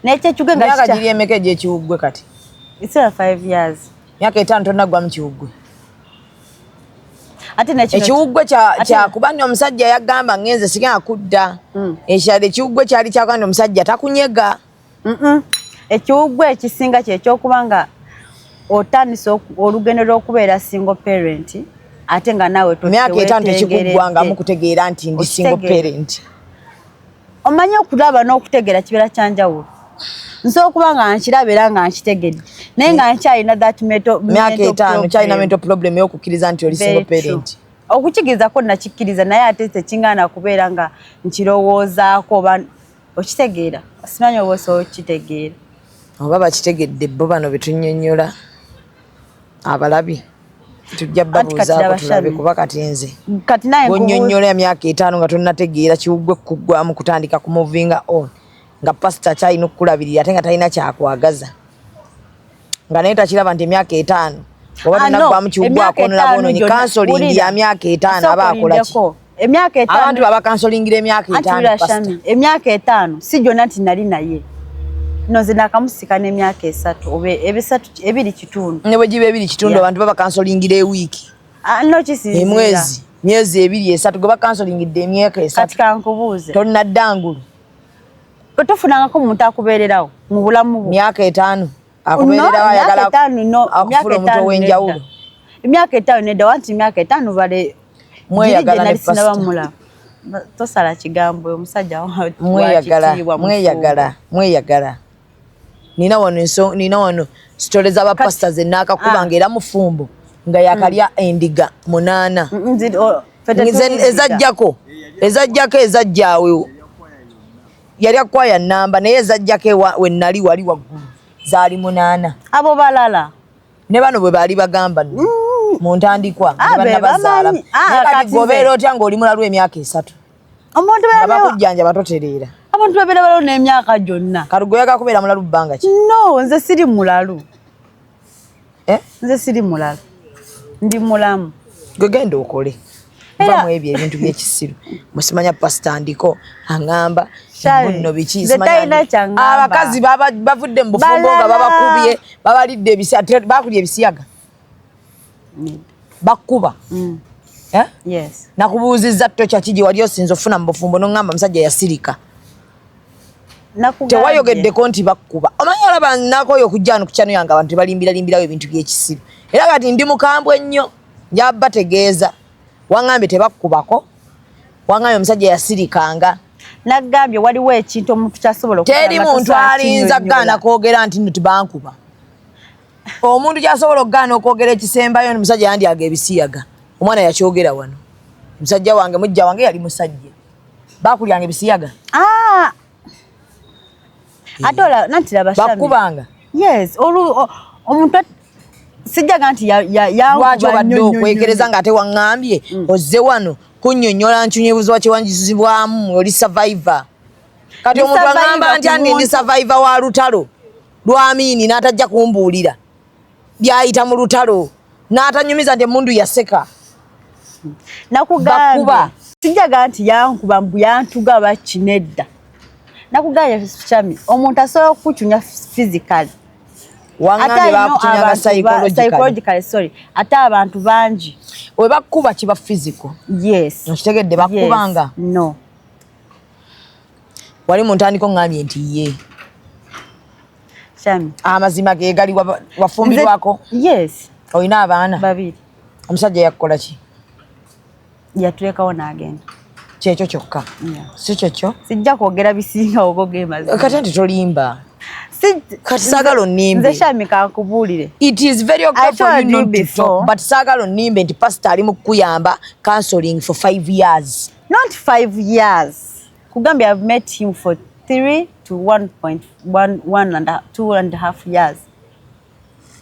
Naye kyekiwuggwe nga Myaka giri emeka egy'ekiwuggwe kati? It's not 5 years. Myaka 5 tonaggwa mu kiwuggwe? Ate nekino Ekiwuggwe kyakuba nti omusajja yagamba ngenze sigenda kudda. Ekirala, ekiwuggwe kyali kyakuba nti omusajja takunyega. Ekiwuggwe ekisinga kyekyokuba nga otandise olugendo lw'okubeera single parent ate nga naawe Myaka 5 teweetengeredde. tekikuggwangamu kutegeera nti ndi single Okitegeera. parent. Omanyi okulaba n'okutegeera kibeera kyanjawulo. Nsobola okuba nga nkiraba era nga nkitegedde, naye nga nkyalina that mental Myaka mental 5 kyalina problem. Mental problem y'okukkiriza nti oli single Very true. parent. Okukikkiriza nakikkiriza, naye ate tekingaana kubeera nga nkirowoozaako oba okitegeera. Simanyi oba osobola okukitegeera. Oba bakitegedde bo bano betunnyonnyola abalabi, tujja Anti kati babuuzaako laba, tulabe. Shami. Kuba kati nze Kati naye bwonnyonnyola emyaka 5 nga tonnategeera kiwuggwe kuggwamu kutandika ku movinga on nga pasita akyalina okukulabirira ate nga talina kyakwagaza, nga naye takiraba nti emyaka 5 Oba Ah, no, tonaggwamu kiwugwako emyaka onolaba 5 ononye gyonna, counseling wulira. ya myaka 5 aba Sooka akola ki? olindeko. Emyaka 5 Abantu baba counselingira emyaka Anti 5 wulira pastor. Shami, emyaka 5 si gyonna nti nali naye. No, nze nakamusika n'emyaka 3 oba 2.5. Ne bwe giba 2.5 abantu baba counselingira ewiiki. Ah, no, kisinziira. Emwezi, myezi 2 3 gwe bakansolingidde emyaka Kati 3. kankubuuze. Tonnadda ngulu. Bwe tofunangako omuntu akubeererawo mu bulamu bwo. Myaka 5 No, akubeererawo emyaka ayagala 5 no, akufuula emyaka omuntu 5 ow'enjawulo. nedda. Emyaka 5 nedda, wanti emyaka 5 bale Mweyagala giri gye ne nali sinnaba pastor. mulaba. Tosala kigambo, omusajja wa Mweyagala, kitiibwa, mufumbo. mweyagala, mweyagala. Nina wano nina wano sitole z'abapasita ze naakakubanga era mufumbo nga yakalya endiga 8. Ffe Nze tetuli ndiga. ezajjako ezajjaawe yali akwaya namba naye ezajjako we nali wali waggulu zaali 8. Abo balala. Ne bano bwe baali bagamba nno mu ntandikwa Ah, ne be bannabazaala. bamanyi. Ah, Naye kati kati gobeera nze. otya ng'oli mulalu emyaka 3? Omuntu Nga beera bakujjanja batotereera. Abantu babeera balalu n'emyaka gyonna. Kati gwe oyagala kubeera mulalu bbanga ki? No, nze siri mulalu. Eh? Nze siri mulalu. Ndi mulamu. Gwe genda okole. Era- Va mu ebyo ebintu by'ekisiru. Musimanya pasita ndiko aŋŋamba Shali, nno biki nze simanya talina ndi- ky'aŋŋamba. Abakazi bavudde mu bufumbo nga Balala. babakubye, babalidde bakulya ebisiyaga. Bakkuba. Eh? Yes. Nakubuuzizza tokya ki gye wali osinze ofuna mu bufumbo n'oŋŋamba musajja yasirika. Nakugambye. Tewayogeddeko nti bakkuba. Omanyi olaba nnaakooye okujja wano ku channel yange abantu tebalimbiralimbirawo ebintu by'ekisiru. Era kati ndi mukambwe nnyo, nja bategeeza. Waŋŋambye tebakkubako, waŋŋambye omusajja yasirikanga. Nagambye waliwo ekintu omuntu ky'asobola okukola Teri nga muntu tosobola alinza kinnyonnyola. kugaana kwogera nti nno tebankuba. Omuntu ky'asobola okugaana okwogera ekisembayo nti musajja yandyaga ebisiyaga. Omwana yakyogera wano. Musajja wange, mujja wange yali musajja. Baakulyanga ebisiyaga? Ah. Ate nanti laba Shami. Bakkubanga? Yes, omuntu sijjaga nti Lwaki yankuba obadde nnyo, nnyo, okwekereza nnyo. ng'ate waŋŋambye ozze wano kunnyonnyola nkyunyibuzibwa kyewanjizibwamu oli survivor. Kati Ndi omuntu survivor aŋŋamba nti ku andi ndi muntu. survivor wa lutalo lw'Amiini n'atajja kumbuulira byayita mu lutalo n'atanyumiza nti emmundu yaseka. Nakugambye. Bakuba. Sijjaga nti yankuba mbu yantuga baki nedda. Nakugambye Shami, omuntu asobola okukucunya physically. Waŋŋambye Ate alina bakucunyanga abantu psychologically. psychologically, sorry. Ate abantu bangi. We bakkuba kiba physical. Yes. Okitegedde bakkubanga? Yes. No. Wali mu ntandiko ŋŋambye nti ye. Shami. Amazima ge gali wafumbirwako? Yes. Olina abaana? 2. Omusajja yakukola ki? Yatulekawo n'agenda. Kyekyo kyokka. Yeah. Si kyekyo? Sijja kwogera bisinga ogo ge mazima. Kati anti tolimba. Kati saagala onnimbe. Nze Shami kankubuulire. It is very okay I for you told you not to before. talk, but saagala onnimbe nti pastor ali mu kukuyamba counseling for 5 years. Not 5 years. Kugambye I've met him for 3 to 1.1, one and a, two and a half years.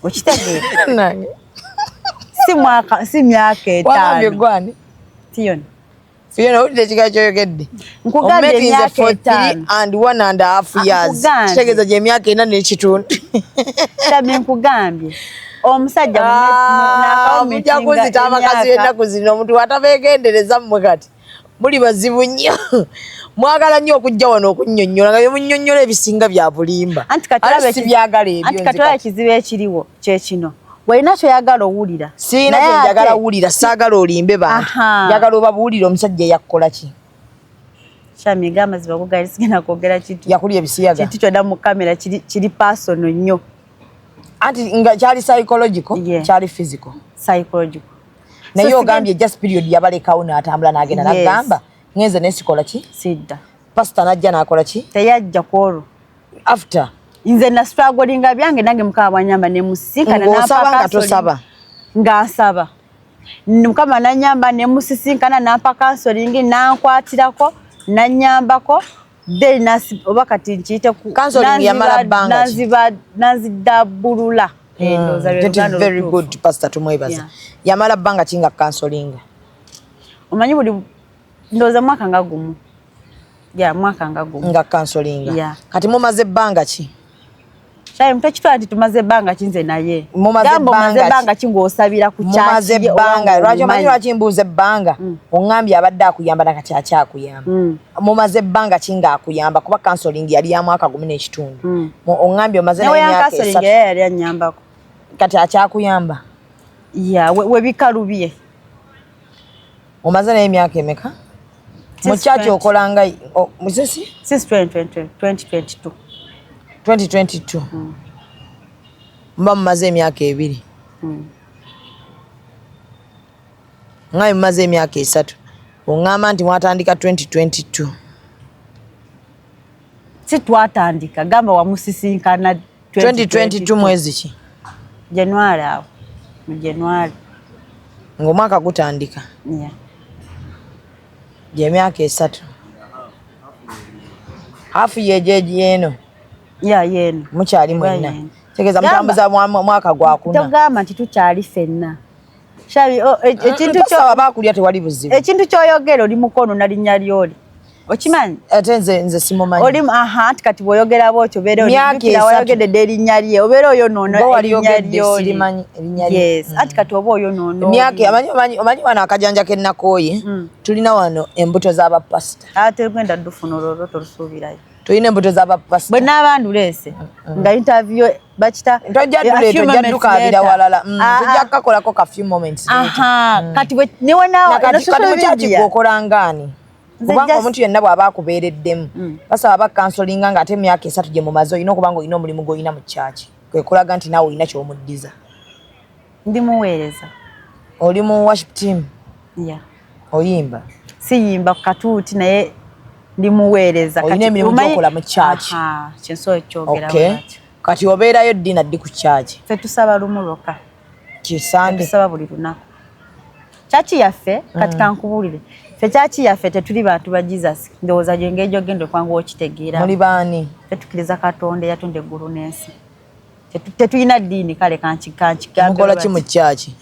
Okitegeera? Nange. Si mwaka, si myaka Wagambye 5. gwani? Fiona. Fiona, owulidde ekigambo ky'oyogedde? Nkugambye Ometinze emyaka for 3 etaano. and 1.5 Ah, years. nkugambye. Kitegeeza gye emyaka 4.5. Shami nkugambye. Omusajja Ah, mujja kunzita abakazi b'ennaku zino omuntu atabeegendereza mmwe kati muli bazibu nnyo. Mwagala nnyo okujja wano okunnyonnyola nga bye munnyonnyola ebisinga bya bulimba. Anti kati Ate olaba sibyagala ebyo anti nze kati olaba kati. ekizibu ekiriwo kye kino. Walina ky'oyagala owulira. Sirina Naye kye njagala ate- wulira, saagala olimbe bantu. Aha. Njagala obabuulire omusajja yakukola ki? Shami, amazima go gali sigenda kwogera kintu. Yakulya ebisiyaga. Kintu kyonna mu kamera kiri personal nnyo. Anti nga kyali psychological, Yeah. kyali physical. Psychological. Naye So ogambye just period yabalekawo n'atambula n'agenda Yes. n'agamba ngenze nesikola ki? Sidda. Pastor n'ajja n'akola ki? Teyajja ku olwo. After. Nze na strugglinga byange nange Mukama bw'annyamba ne musisinkana Ng'osaba n'ampa nga counseling. tosaba. Nga nsaba. Mukama n'annyamba ne musisinkana n'ampa counseling n'ankwatirako n'annyambako then oba kati nkiyite ku Counseling yamala bbanga ki? nanzidabbulula. Ndowooza lwe That is Luganda very olutuufu. good, Pastor tumwebaza. Yeah. Yamala bbanga ki nga counseling? Omanyi buli ndowooza mwaka nga gumu. Yeah, mwaka nga gumu. Nga counseling. Yeah. Kati mumaze bbanga ki? Shayi mutokitwala nti tumaze ebbanga ki nze naye. Gamba omaze ebbanga ki ng'osabira ku Mumaze ebbanga lwaki? Omanyi lwaki mbuuza ebbanga? Oŋŋambye abadde akuyamba nakati akyakuyamba. Mumaze ebbanga ki ng'akuyamba? Kuba counseling yali ya mwaka 1.5. Oŋŋambye omaze naye emyaka 3. Yali annyambako. Kati akyakuyamba? Ya, webikalubye. Omaze naye emyaka emeka? Mu church okola nga musisi? Since 2022. 2022. Muba mumaze emyaka 2. Nga mumaze emyaka 3. Oŋŋamba nti mwatandika 2022. Si twatandika, gamba wamusisinkana 2022 mwezi ki? January awo. Mu January. Ng'omwaka gutandika. Yeah. Gy'emyaka 3. Hafu yejeji eno. Ya yeno. Mukyali mwenna. Tegeeza mutambuza mwaka gwa kuna. Togamba nti tukyali ffenna. Shabi, ekintu kyo bakulya tewali buzibu. Ekintu ky'oyogera oli mukono na linnya ly'oli. Okimanyi? Ate nze simumanyi. Oli aha nti kati bw'oyogera bw'otyo obeera wayogedde erinnya lye obeera oyonoona erinnya ly'oli. Yes, anti kati oba oyonoona. Emyaka omanyi wano akajanja ke nnakooye tulina wano embuto z'abapasita. Ate genda ddufuna olwo tolusuubirayo. Tulina embuto z'abapasita. Bwe naaba nduleese nga interview bakita tojja dukaabira walala. Tujja kukakolako ka few moments. Aha, kati ne wenaawo kati mukyaki gwokola ngaani? Kubanga omuntu yenna bw'aba akubeereddemu basaba bakansolinga ng'ate emyaka 3 gye mumaze olina okuba ng'olina omulimu gw'olina mu kyaki kwe kulaga nti naawe olina ky'omuddiza. Ndi muweereza. Oli mu worship team? Yeah. Oyimba? Siyimba ku katuuti naye ndi muweereza. Olina emirimu gy'okola mu kyaki? Kyensobola okyogera bw'atyo. Kati obeerayo ddi na ddi ku kyaki? Ffe tusaba lumu lwokka. Kisande. Tusaba buli lunaku. Kyaki yaffe kati kankubuulire. Ffe kyaki yaffe tetuli bantu ba Jesus. Ndowooza gyengeri gy'ogenda okwanguwa okitegeera. Muli baani? Ffe tukkiriza Katonda eyatonda eggulu n'ensi. Tetulina ddiini kale kankigambe. Mukola ki mu kyaki?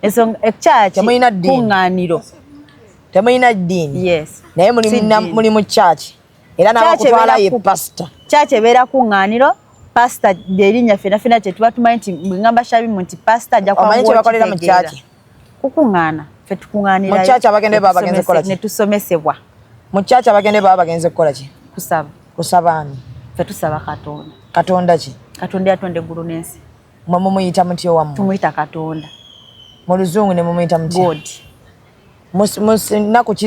Ensonga ekyaki temulina ddiini. Kuŋŋaaniro. Temulina ddiini. Yes. Naye muli mu kyaki. Era n'abakutwala ye pasita. Kyaki ebeera kuŋŋaaniro. Pasita ly'erinnya ffenna ffenna kye tuba tumanyi nti bwe ŋŋamba Shabimu nti pasita ajja Omanyi kye bakolera mu kyaki? Kukuŋŋaana. Ffe tukuŋŋaanirayo. Mu kyaki abagenda baba bagenze kukola ki? Ne tusomesebwa. Mu kyaki abagenda baba bagenze kukola ki? Kusaba. Kusaba ani? Ffe tusaba Katonda. Katonda ki? Katonda yatonda eggulu n'ensi. Mwe mumuyita mutya owammwe? Tumuyita Katonda. Mu Luzungu ne mumuyita mutya? God. Nnaku ki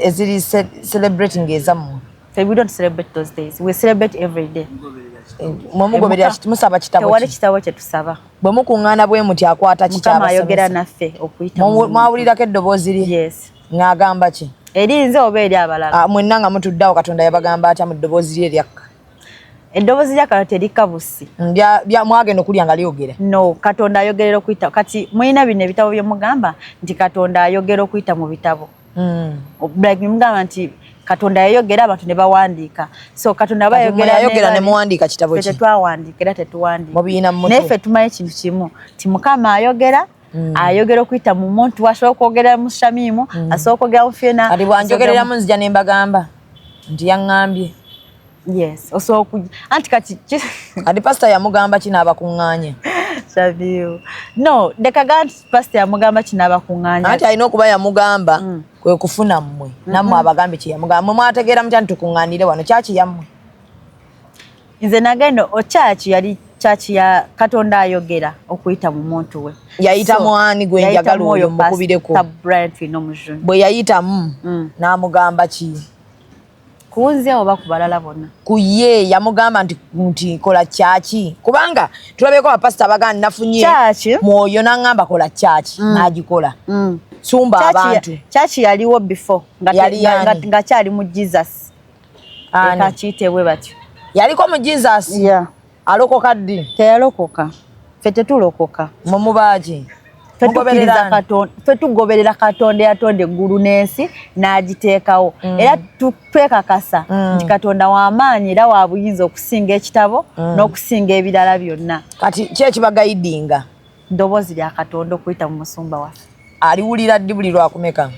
eziri celebrating ezammwe? We don't celebrate those days. We celebrate every day. Mwe mugoberera musaba kitabo ki? Tewali kitabo kye tusaba. Bwe mukuŋŋaana bwe muti akwata ki Mukama ayogera naffe okuyita. Mwawulirako eddoboozi lye? Yes. Ng'agamba ki? Eri nze oba eri abalala? Mwenna nga mutudde awo Katonda yabagamba atya mu ddoboozi lye eryakka? Eddoboozi lya Katonda terikka busi. Mwagenda okulya nga lyogera? No, Katonda ayogerera okuyita. Kati mulina bino ebitabo bye mugamba nti Katonda ayogera okuyita mu bitabo. Like mugamba nti Katonda yayogera abantu ne bawandiika. So Katonda aba ayogera ne muwandiika kitabo ki? Tetwawandiika era tetuwandiika. Mubiina mu mutwe. Naye ffe tumanyi ekintu kimu nti Mukama ayogera ayogera okuyita mu muntu, asobola okwogera mu Shamimu, asobola okwogera mu Fiona. Kati bw'anjogereramu nzija ne mbagamba nti yaŋŋambye. Yes, osobola okujja. Anti kati kati pasita yamugamba ki n'abakuŋŋaanya? Shabiu. No, leka ga nti pasita yamugamba ki n'abakuŋŋaanya. Anti alina okuba yamugamba kwe kufuna mmwe. Nammwe abagambe kye yamugamba. Mmwe mwategeera mutya nti tukuŋŋaanire wano? Kyaki yammwe? Nze nagenda kyaki yali kyaki ya Katonda ayogera okuyita mu muntu we. Yayita mwani gwe njagala oyo mukubireko. Bwe yayitamu n'amugamba ki? Kunze oba ku balala bonna? Ku ye yamugamba nti kola kyaki. Kubanga tulabyeko abapasita abagamba nafunye mwoyo n'aŋŋamba kola kyaki n'agikola. Sumba abantu. Kyaki yaliwo before nga kyali mu Jesus. Eka kiyite bwe batyo. Yaliko mu Jesus? Yeah. Alokoka ddi? Teyalokoka. Ffe tetulokoka. Mwe mubaaki? Ffe tugoberera Katonda eyatonda eggulu n'ensi n'agiteekawo. Era twekakasa nti Katonda w'amaanyi era wa buyinza okusinga ekitabo n'okusinga ebirala byonna. Kati ki ekibagayidinga? Ddoboozi lya Katonda okuyita mu musumba waffe. Aliwulira ddi buli lwakumeka?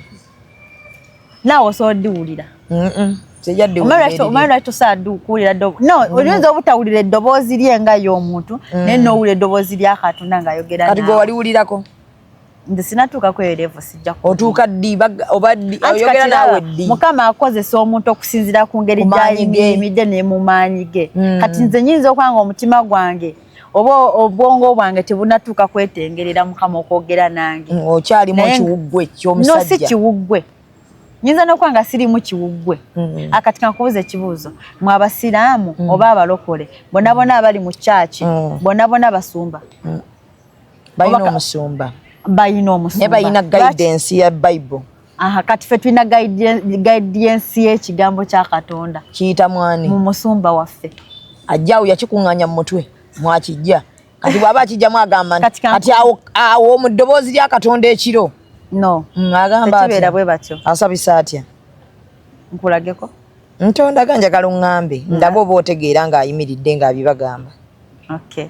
Naawe osobola oddiwulira. Omanyi lwaki tosobola kuwulira no, oyinza obutawulira eddoboozi lye nga y'omuntu, naye n'owulira eddoboozi lya Katonda ng'ayogera. Kati gwe waliwulirako? Nze sinatuuka ku eyo level, sijja. Otuuka ddi oba ddi oyogera naawe ddi? Mukama akozesa omuntu okusinziira ku ngeri gy'ayimiridde ne mu maanyi ge. Kati nze nyinza okuba nga omutima gwange oba obwongo bwange tebunatuuka kwetengerera Mukama okwogera nange. Okyalimu ekiwuggwe ky'omusajja? No, si kiwuggwe, nyinza n'okuba nga sirimu kiwuggwe. Akati kankubuuza ekibuuzo: mwe abasiraamu oba abalokole, bonna bonna abali mu kyaki, bonna bonna basumba? Balina omusumba. Balina omusumba. Naye balina guidance ya Bible. Aha, kati ffe tulina guidance y'ekigambo kya Katonda. Kiyita mwani? Mu musumba waffe. Ajjawo yakikuŋŋaanya mu mutwe mwakijja. Kati bw'aba akijjamu agamba nti kati awo mu ddoboozi lya Katonda ekiro. No. Agamba tekibeera bwe batyo. Asabisa atya? Nkulageko. Ntondaga, njagala oŋŋambe ndabe oba otegeera ng'ayimiridde ng'abibagamba. Okay.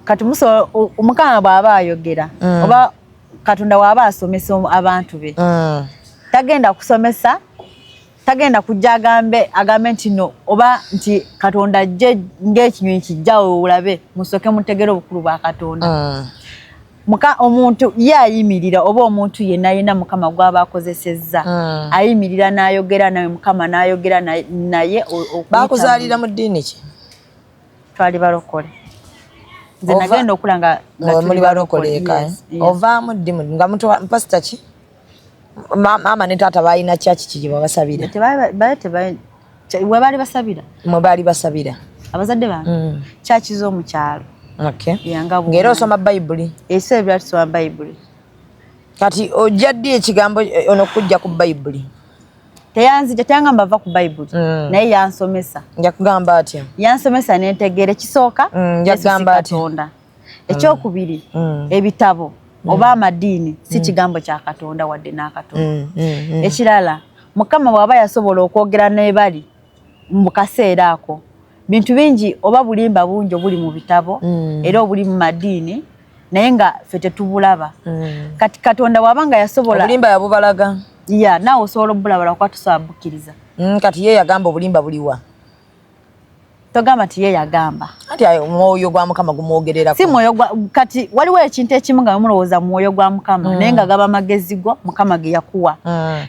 Kati muso Omukama bw'aba ayogera oba Katonda bw'aba asomesa abantu be, tagenda kusomesa, tagenda kujja agambe nti no, oba nti Katonda ajje ng'ekinyonyi kijjawo olabe, musooke mutegere obukulu bwa Katonda. Muka omuntu ye ayimirira, oba omuntu yenna yenna Mukama gw'aba akozesezza, ayimirira n'ayogera nawe, Mukama n'ayogera naye. Bakuzaalira mu ddiini ki? Twali balokole. Nze nagenda okula nga muli balokole eka. Ovaamu ddi nga pasita ki? Maama ne taata balina kyaki ki gye babasabira? We baali basabira? Mwe baali basabira. Abazadde bange, kyaki z'omukyalo. Ng'era osoma Bayibuli? Ebiseera ebirala tusoma Bayibuli. Kati ojja ddi ekigambo ono kujja ku Bayibuli? Teyanzija, teyangamba va ku Bayibuli, naye yansomesa. Yakugamba atya? Yansomesa nentegeera. Ekisooka, Yesu si Katonda. Ekyokubiri, ebitabo oba amadiini si kigambo kya Katonda wadde n'akatono. Ekirala, Mukama bw'aba yasobola okwogera n'ebali mu kaseera ako, bintu bingi oba bulimba bungi obuli mu bitabo era obuli mu madiini, naye nga ffe tetubulaba. Kati Katonda bw'aba nga yasobola Obulimba yabubalaga? Ya, naawe osobola obulaba, lwakuba tosobola bukkiriza. Kati ye yagamba obulimba buliwa? Togamba nti ye yagamba. Anti omwoyo gwa Mukama gumwogererako. Si mwoyo gwa. Kati waliwo ekintu ekimu nga mulowooza mwoyo gwa Mukama, naye nga gaba magezi go Mukama ge yakuwa.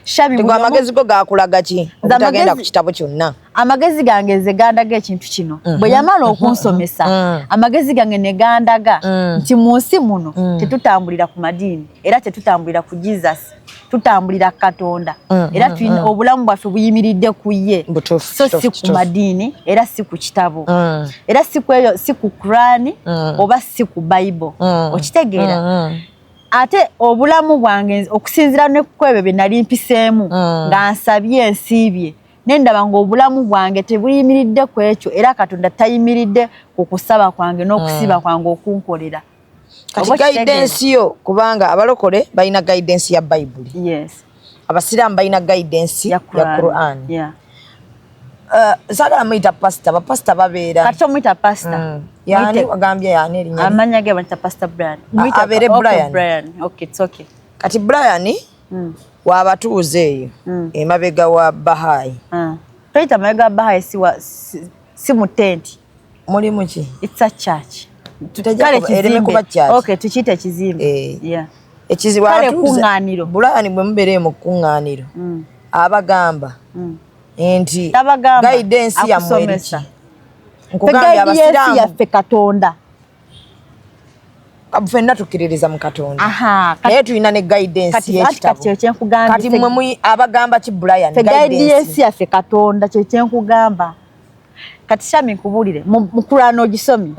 Shabi, gwa amagezi go gakulaga ki obutagenda ku kitabo kyonna? Amagezi gange nze gandaga ekintu kino. Bwe yamala okunsomesa, amagezi gange ne gandaga nti mu nsi muno tetutambulira ku madiini, era tetutambulira ku Jesus, tutambulira Katonda, era tulina obulamu bwaffe buyimiridde ku ye, so si ku madiini, era si ku kitabo, era si ku eyo, si ku Kurani oba si ku Bible. Okitegeera? Ate obulamu bwange, okusinziira ne ku ebyo bye nali mpiseemu, nga nsabye, nsiibye, nendaba ng'obulamu bwange tebuyimiridde ku ekyo, era Katonda tayimiridde ku kusaba kwange n'okusiiba kwange okunkolera. Kati guidance yo, kubanga abalokole balina guidance ya Bayibuli, abasiraamu balina guidance ya Quran. Saagala muyita pasita, bapasita babeera Kati omuyita pasita. Yani wagambye yani erinnya? Amanya ge bamuyita Pastor Brian. Abeere Brian. Brian, okay, it's okay. Kati Brian wabatuuze eyo emabega wa Bahai. Toyita mabega wa Bahai, si mu tenti. Mulimu ki? It's a church. Kale kizimbe. Okay, tukiyite kizimbe. Yeah. Ekizibu, kale kuŋŋaaniro. Brian, bwe mubeere mu kuŋŋaaniro, abagamba nti guidance yammwe eriki? Nkugambye, abasiraamu yaffe Katonda. Ffenna tukkiririza mu Katonda, naye tulina ne guidance y'ekitabo. Kati mmwe abagamba ki, Brian? Guidance yaffe Katonda, kyekyenkugamba. Kati Shami, nkubuulire, mu Kuraani ogisomye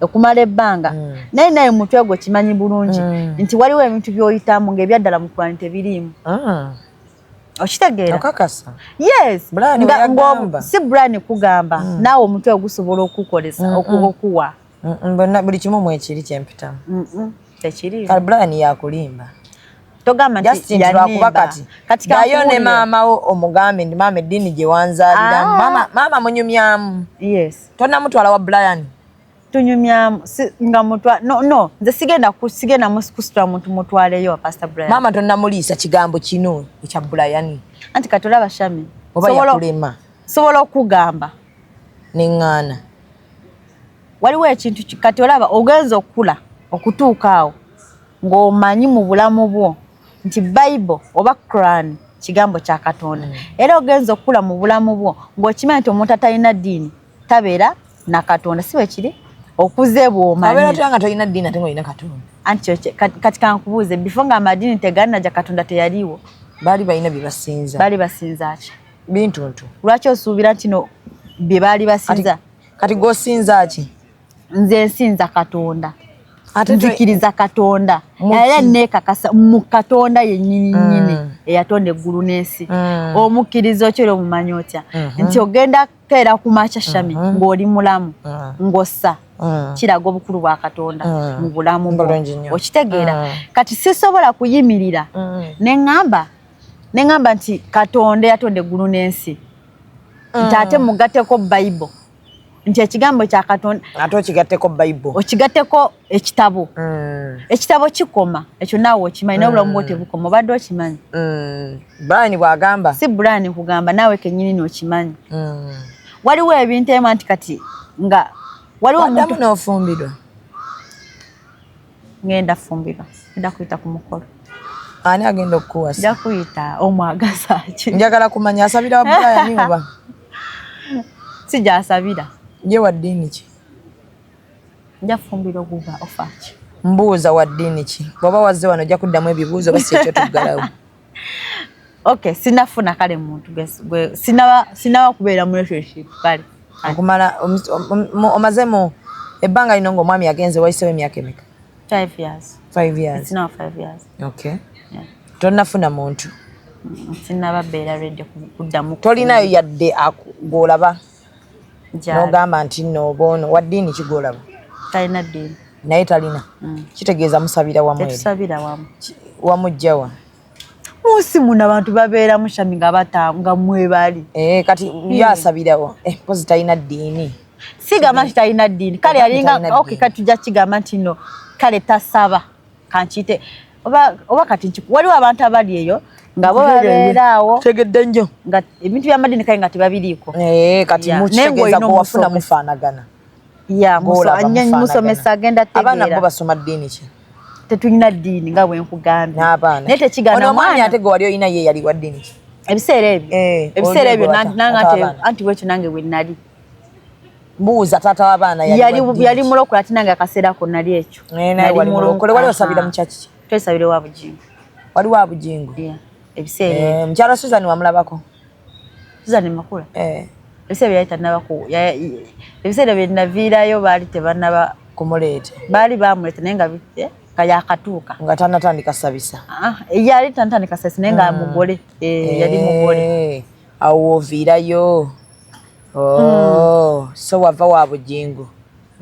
okumala ebbanga, naye mutwe gwo kimanyi bulungi nti waliwo ebintu by'oyitamu ng'ebyaddala mu Kuraani tebiriimu. Okitegeera? Okakasa? Yes. Si Brian kugamba, naawe omutwe gusobola okukolesa okuwa. Buli kimu mwekiri kyempitamu. Tekiri. Kale Brian yakulimba. Togamba nti lwakuba kati dayo ne maama wo omugambe nti, "Maama, eddiini gye wanzaaliramu." Ah. Maama munyumyamu? Yes. Tonamutwala wa Brian? Tunyumyamu nga mutwa. No, no, nze sigenda kusitula muntu mutwaleyo wa Pastor Brian. Maama tonnamuliisa kigambo kino ekya Brian? Anti kati olaba, Shami, oba yakulema? Sobola okugamba neŋŋaana. Waliwo ekintu kati olaba ogenza okukula okutuuka awo ng'omanyi mu bulamu bwo nti Bible oba Quran kigambo kya Katonda. Era ogenza okukula mu bulamu bwo ng'okimanyi nti omuntu atalina ddiini tabeera na Katonda, si bwe kiri? Okuze bw'omanyi. Abeera otya nga tolina ddiini ate ng'olina Katonda? Anti kati kankubuuze, before nga amadiini tegannajja Katonda teyaliiwo. Baali balina bye basinza. Baali basinza ki? Bintuntu. Lwaki osuubira nti no bye baali basinza? Kati gw'osinza ki? Nze nsinza Katonda. Nzikiriza Katonda. Era neekakasa mu Katonda yennyini nnyini eyatonda eggulu n'ensi. Omukkiriza otya era omumanyi otya? Nti ogenda keera ku makya Shami ng'oli mulamu ng'ossa kiraga obukulu bwa Katonda mu bulamu bwo. Okitegeera? Kati sisobola kuyimirira ne ŋŋamba nti Katonda eyatonda eggulu n'ensi nti ate mugatteko Bible nti ekigambo kya Katonda ate okigatteko Bible, okigatteko ekitabo. Ekitabo kikoma, ekyo naawe okimanyi, naye obulamu bwo tebukoma. Obadde okimanyi? Brian bw'agamba. Si Brian kugamba, naawe kennyini n'okimanyi. Waliwo ebintu ebimu nti kati nga waliwo omuntu n'ofumbirwa. Ngenda fumbirwa, ngenda kuyita ku mukolo. Ani agenda okukuwasa? Nja kuyita omwagaza ki? Njagala kumanya asabira wa Brian oba? Si gy'asabira. Ye wa ddiini ki? Nja fumbirwa oguba ofa ki? Mbuuza wa ddiini ki? Bw'oba wazze wano ojja kuddamu ebibuuzo oba si ekyo tuggalawo. Okay, sinafuna kale muntu gwe sinaba kubeera mu relationship kale. Okumala omaze mu ebbanga lino ng'omwami agenze wayiseewo emyaka emeka? 5 years. 5 years. It's now 5 years. Okay. Yeah. Tonnafuna muntu? Sinaba beera ready kuddamu. Tolinayo yadde gw'olaba? N'ogamba nti nno oba ono wa ddiini ki gw'olaba? Talina ddiini. Naye talina? Kitegeeza musabira wamu eri? Tetusabira wamu. Wamujja wa? Munsi muno abantu babeeramu Shami nga nga mwebali. Kati ye asabirawo. Mpozi talina ddiini. Sigamba nti talina ddiini. Kale yalinga okay, kati tujja kigamba nti no kale tasaba. Kankiyite oba kati waliwo abantu abali eyo nga bo babeera awo. Tegedde nnyo. Nga ebintu by'amadiini kale nga tebabiriiko. Kati mukitegeeza gwe wafuna mufaanagana. Ya, musomesa agenda tegeera. Abaana bo basoma ddiini ki? Tetulina ddiini nga bwe nkugambye. N'abaana. Naye tekigaana mwana. Ono omwami ate gwe wali olina ye yali wa ddiini ki? Ebiseera ebyo. Ebiseera ebyo nange anti bwekyo nange bwe nali. Mbuuza taata w'abaana yali wa ddiini yali mulokole ate nange akaseera ko nali ekyo. Naye wali mulokole. Wali osabira mu church ki? Twesabira wa Bujingo. Wali wa Bujingo? Ebiseera ebyo. Mukyala Susan wamulabako? Susan Makula? Ebiseera bye yali tannaba ku ebiseera bye naviirayo baali tebannaba kumuleeta. Baali bamuleeta naye nga nga yakatuuka. Nga tannatandika sabisa. Yali tannatandika sabisa naye nga mugole. Yali mugole. Awo w'oviirayo. So wava wa Bujingo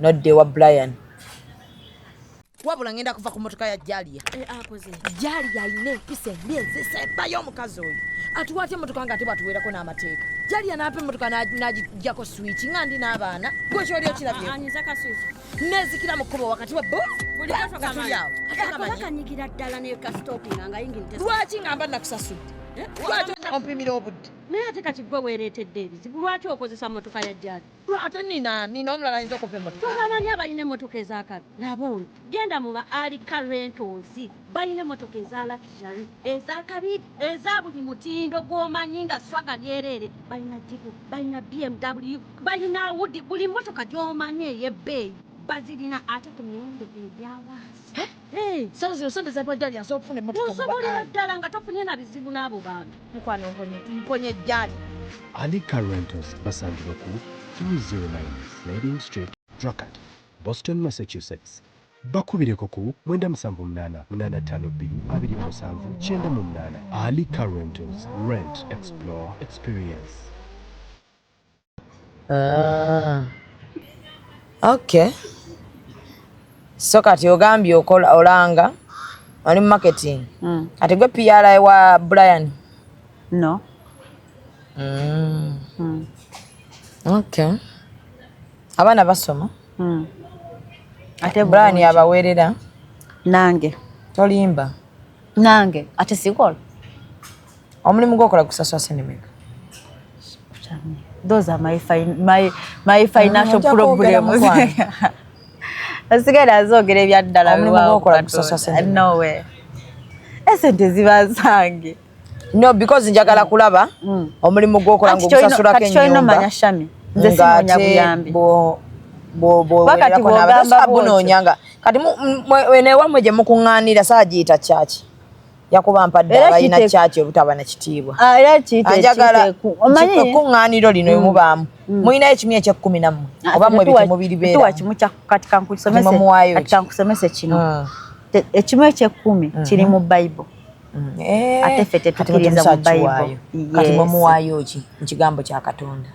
n'odda ewa Brian. Wabula ngenda kuva ku mmotoka ya Jalia. Jalia alina empisa embi ezisembayo omukazi oyo. Atuwa atya emmotoka nga ate bw'atuweerako n'amateeka. Jalia n'ampa emmotoka n'agiggyako switch nga ndi n'abaana. Gwe ky'oli okirabye. Neezikira mu kkubo wakati wa bo. Nga tuli awo. Kanyigira ddala ne kasitopinga nga yingini. Lwaki ngamba nakusasudde? Lwaki ompimira obudde? Naye ate kati gwe weereetedde ebizibu. Lwaki okozesa mmotoka ya Jalia? Ate nina omulala ayinza okuva emmotoka. Tobamanyi abalina emmotoka ez'akabi. Laba ono. Genda mu ba Alika Rentals. Balina emmotoka eza luxury, ez'akabi, eza buli mutindo gw'omanyi nga swaga lyereere. Balina Jeep, balina BMW, balina Audi, buli mmotoka gy'omanyi ey'ebbeeyi bazirina ate ku miwendo egya wansi. Sente zino sente za Jalia nsobola okufuna emmotoka. Osobolera ddala nga tofunye na bizibu n'abo bantu. Mukwano mponye Jalia. Alika Rentals basangibwa ku 309 Slading Street, Dracut, Boston, Massachusetts. Bakubireko ku 978 852 27 98. Alika Rentals, rent, explore, experience. Okay. So kati ogambye okola olanga oli mu marketing. Ate gwe PR wa Brian? No. Okay. Abaana basoma? Ate Brian yabaweerera? Nange. Tolimba? Nange. Ate sikola. Omulimu gw'okola kusasula ssente mmeka? Those are my financial problems. Asigala azogera ebyaddala. Omulimu gw'okola gusasula ssente? No way, esente ziba zange. No, because njagala kulaba omulimu gwokola Anti ng'ogusasulako kati kyolina ennyumba. omanya, Shami, nze sinoonya Ng'ate buyambi. Wakati bw'ogamba bw'otyo. Bunoonya nga kati newammwe gye mukuŋŋaanira saagiyita kyaki yakuba mpadde Era abalina kyaki obutaba na kitiibwa. Ah, era kiyite Anjagala kiyite omanyi kuŋŋaaniro lino emubaamu mulinayo ekimu ekyekumi nammwe Ah, oba mmwe tetuwa bitemubiribeera? kimu kya kati kankusomese. Kati mwemuwaayo Kati ki? kankusomese kino. Ekimu ekyekumi kiri mu Bible. Ate ffe tetukkiriza mu Bible. Kati Yes. mwemuwaayo ki mu kigambo kya Katonda?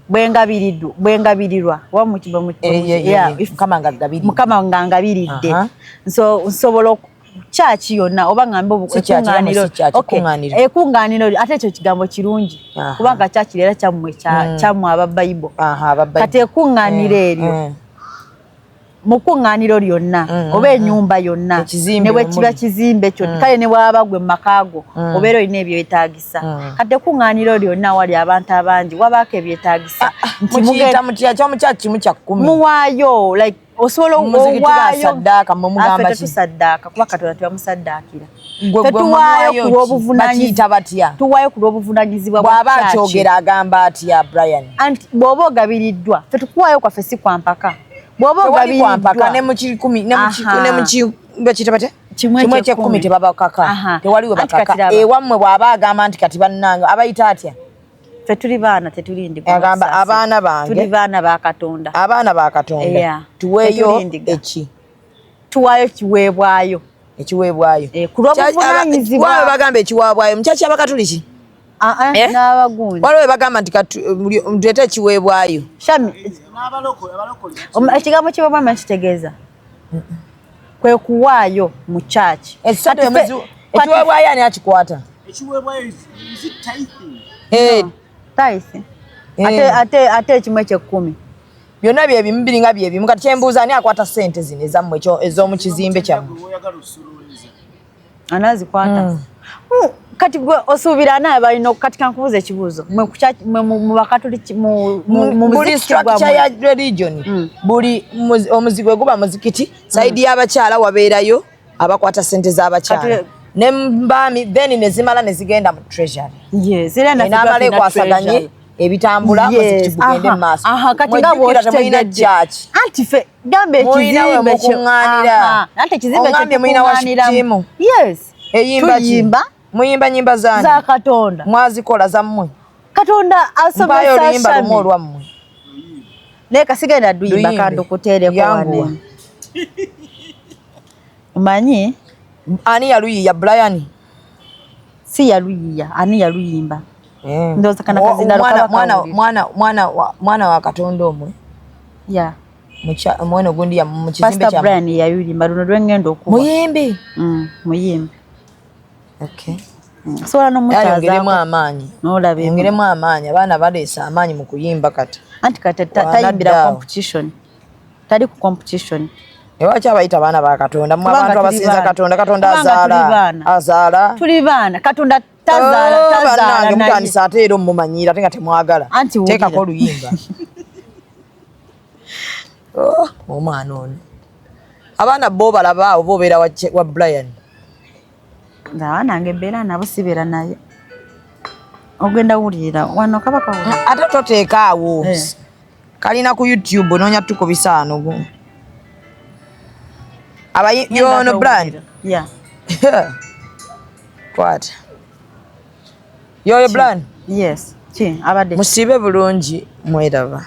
Bwengabirirwa oba yeah, Mukama nga gabiridde. Mukama nga ngabiridde. So nsobola kyaki yonna oba ngambe Si church, ekuŋŋaaniro. si church, Okay, kuŋŋaaniro. ekuŋŋaaniro, ate ekyo kigambo kirungi kubanga kyaki era kyammwe kyammwe aba Bible. Aha, aba Bible. Kati ekuŋŋaaniro eryo, mu kuŋŋaaniro lyonna oba ennyumba yonna, Ekizimbe ne bwe kiba omuli. kizimbe kyonna, kale ne bwaba gwe mu maka go, obeera olina ebyetaagisa. Kati ekuŋŋaaniro lyonna wali abantu abangi wabaako ebyetaagisa nti Mukiyita mutya kyomukyaki kimu kya kkumi? Muwaayo, like osobola Muzikiti owaayo. basaddaaka, mmwe mugamba Ffe ki? tetusaddaaka kuba Katonda tebamusaddaakira. Gwe Ffe gwe tuwaayo muwaayo ku ki? lw'obuvunaanyizibwa. Bakiyita batya? Tuwaayo ku lw'obuvunaanyizibwa bwa Bw'aba church. akyogera agamba atya, Brian? Anti bw'oba ogabiriddwa, ffe tukuwaayo kwaffe si kwa mpaka. Bw'oba Tewali kwampaka ne ogabiriddwa mu kikumi ne mu Aha. ne mu bakiyita batya? Kimu Kimu ekyekkumi. ekyekkumi tebabakaka. Tewali we Anti bakaka. kati laba. Ewammwe bw'aba agamba nti kati bannange abayita atya? Ffe tuli baana, tetulindiga. Agamba abaana bange. Tuli baana ba Katonda. Abaana ba Katonda, tuweeyo Tetulindiga. eki? Tuwaayo kiweebwayo. Ekiweebwayo. Eh, ku lw'obuvunaanyizibwa. Waliwo bagamba ekiweebwayo mu kyaki abakatuliki. Ah, ah, Eh? n'abagundi. Waliwo bagamba nti tuleete ekiweebwayo. Shami, N'abalokole, abalokole. Ekigambo kiweebwayo kitegeeza kwe kuwaayo mu church. Esente Kati ekiweebwayo ani akikwata? Ekiweebwayo is it tithing? Eh, Tithe. Eh. Ate ekimu ekyekkumi. Byonna byebimu, biringa byebimu. Kati kyembuuza, ani akwata ssente zino ezammwe ez'omu kizimbe kyammwe? Gwe oyagala osololeza. Anaazikwata. Kati gwe osuubira ani abalina? Kati kankubuuza ekibuuzo, mwe ku church, mwe mu bakatuliki, mu Buli muzikiti structure gwammwe. ya religion, buli omuzigo gwe guba muzikiti, side y'abakyala wabeerayo abakwata ssente z'abakyala ne mbaami, then ne zimala ne zigenda mu treasury. Yes, era naffe Enaamala tuba tulina ekwasaganye treasury. ebitambula, muzikiti gugende mu maaso. Aha, kati nga Mwejjukira temulina bw'okitegedde. church. Anti ffe gamba Mulina we ekizimbe mukuŋŋaanira. Aha, anti ekizimbe Oŋŋambye mulina worship kyetukuŋŋaaniramu. team. Yes. Eyimba ki? Tuyimba. Muyimba nyimba zaani? Za Katonda. Mwazikola zammwe? Katonda Mpaayo asomesa. oluyimba lumu Shami. olwammwe. Naye kasigenda luyimba. Luyimbe. Kandukuteereko Yanguwa. wane. Omanyi Ani yaluyiya, Brian? Si yaluyiya, ani yaluyimba? Ndowooza kana kazindalo kaba kawulira. Mwana wa Katonda omwe. Yeah. Mwene gundi ya mu kizimbe Pastor kyammwe. Brian yayulimba luno lwengenda okuba. Muyimbi? Muyimbi. Okay. Sobola Ayongeremu n'omukyazaako amaanyi. n'olaba emu. Yongeremu amaanyi, abaana baleese amaanyi mu kuyimba kati. Anti kati tayimbira Wanadde awo. competition, tali ku competition. Ewaki abayita abaana ba Katonda? Mmwe Kubanga abantu tuli abasinza baana. Katonda, Katonda Kubanga tuli azaala. baana. Azaala. Tuli baana, Katonda tazaala. Oh, Tazaala bannange, naye. mutandise ate era omumanyiira ate nga temwagala. Anti wulira. Teekako oluyimba. Oh, omwana ono. Abaana bo balaba awo oba obeera wa Brian? Nze abaana nange mbeera nabo, sibeera naye. Ogenda wulirira wano kaba kawulira. Ate toteeka awo. Eh. Kalina ku YouTube, noonya tukubisaano gu. Abayi yono Brian. Yeah. Kwata. Yoyo Brian. Yes, ki abadde? Musiibe bulungi, mweraba.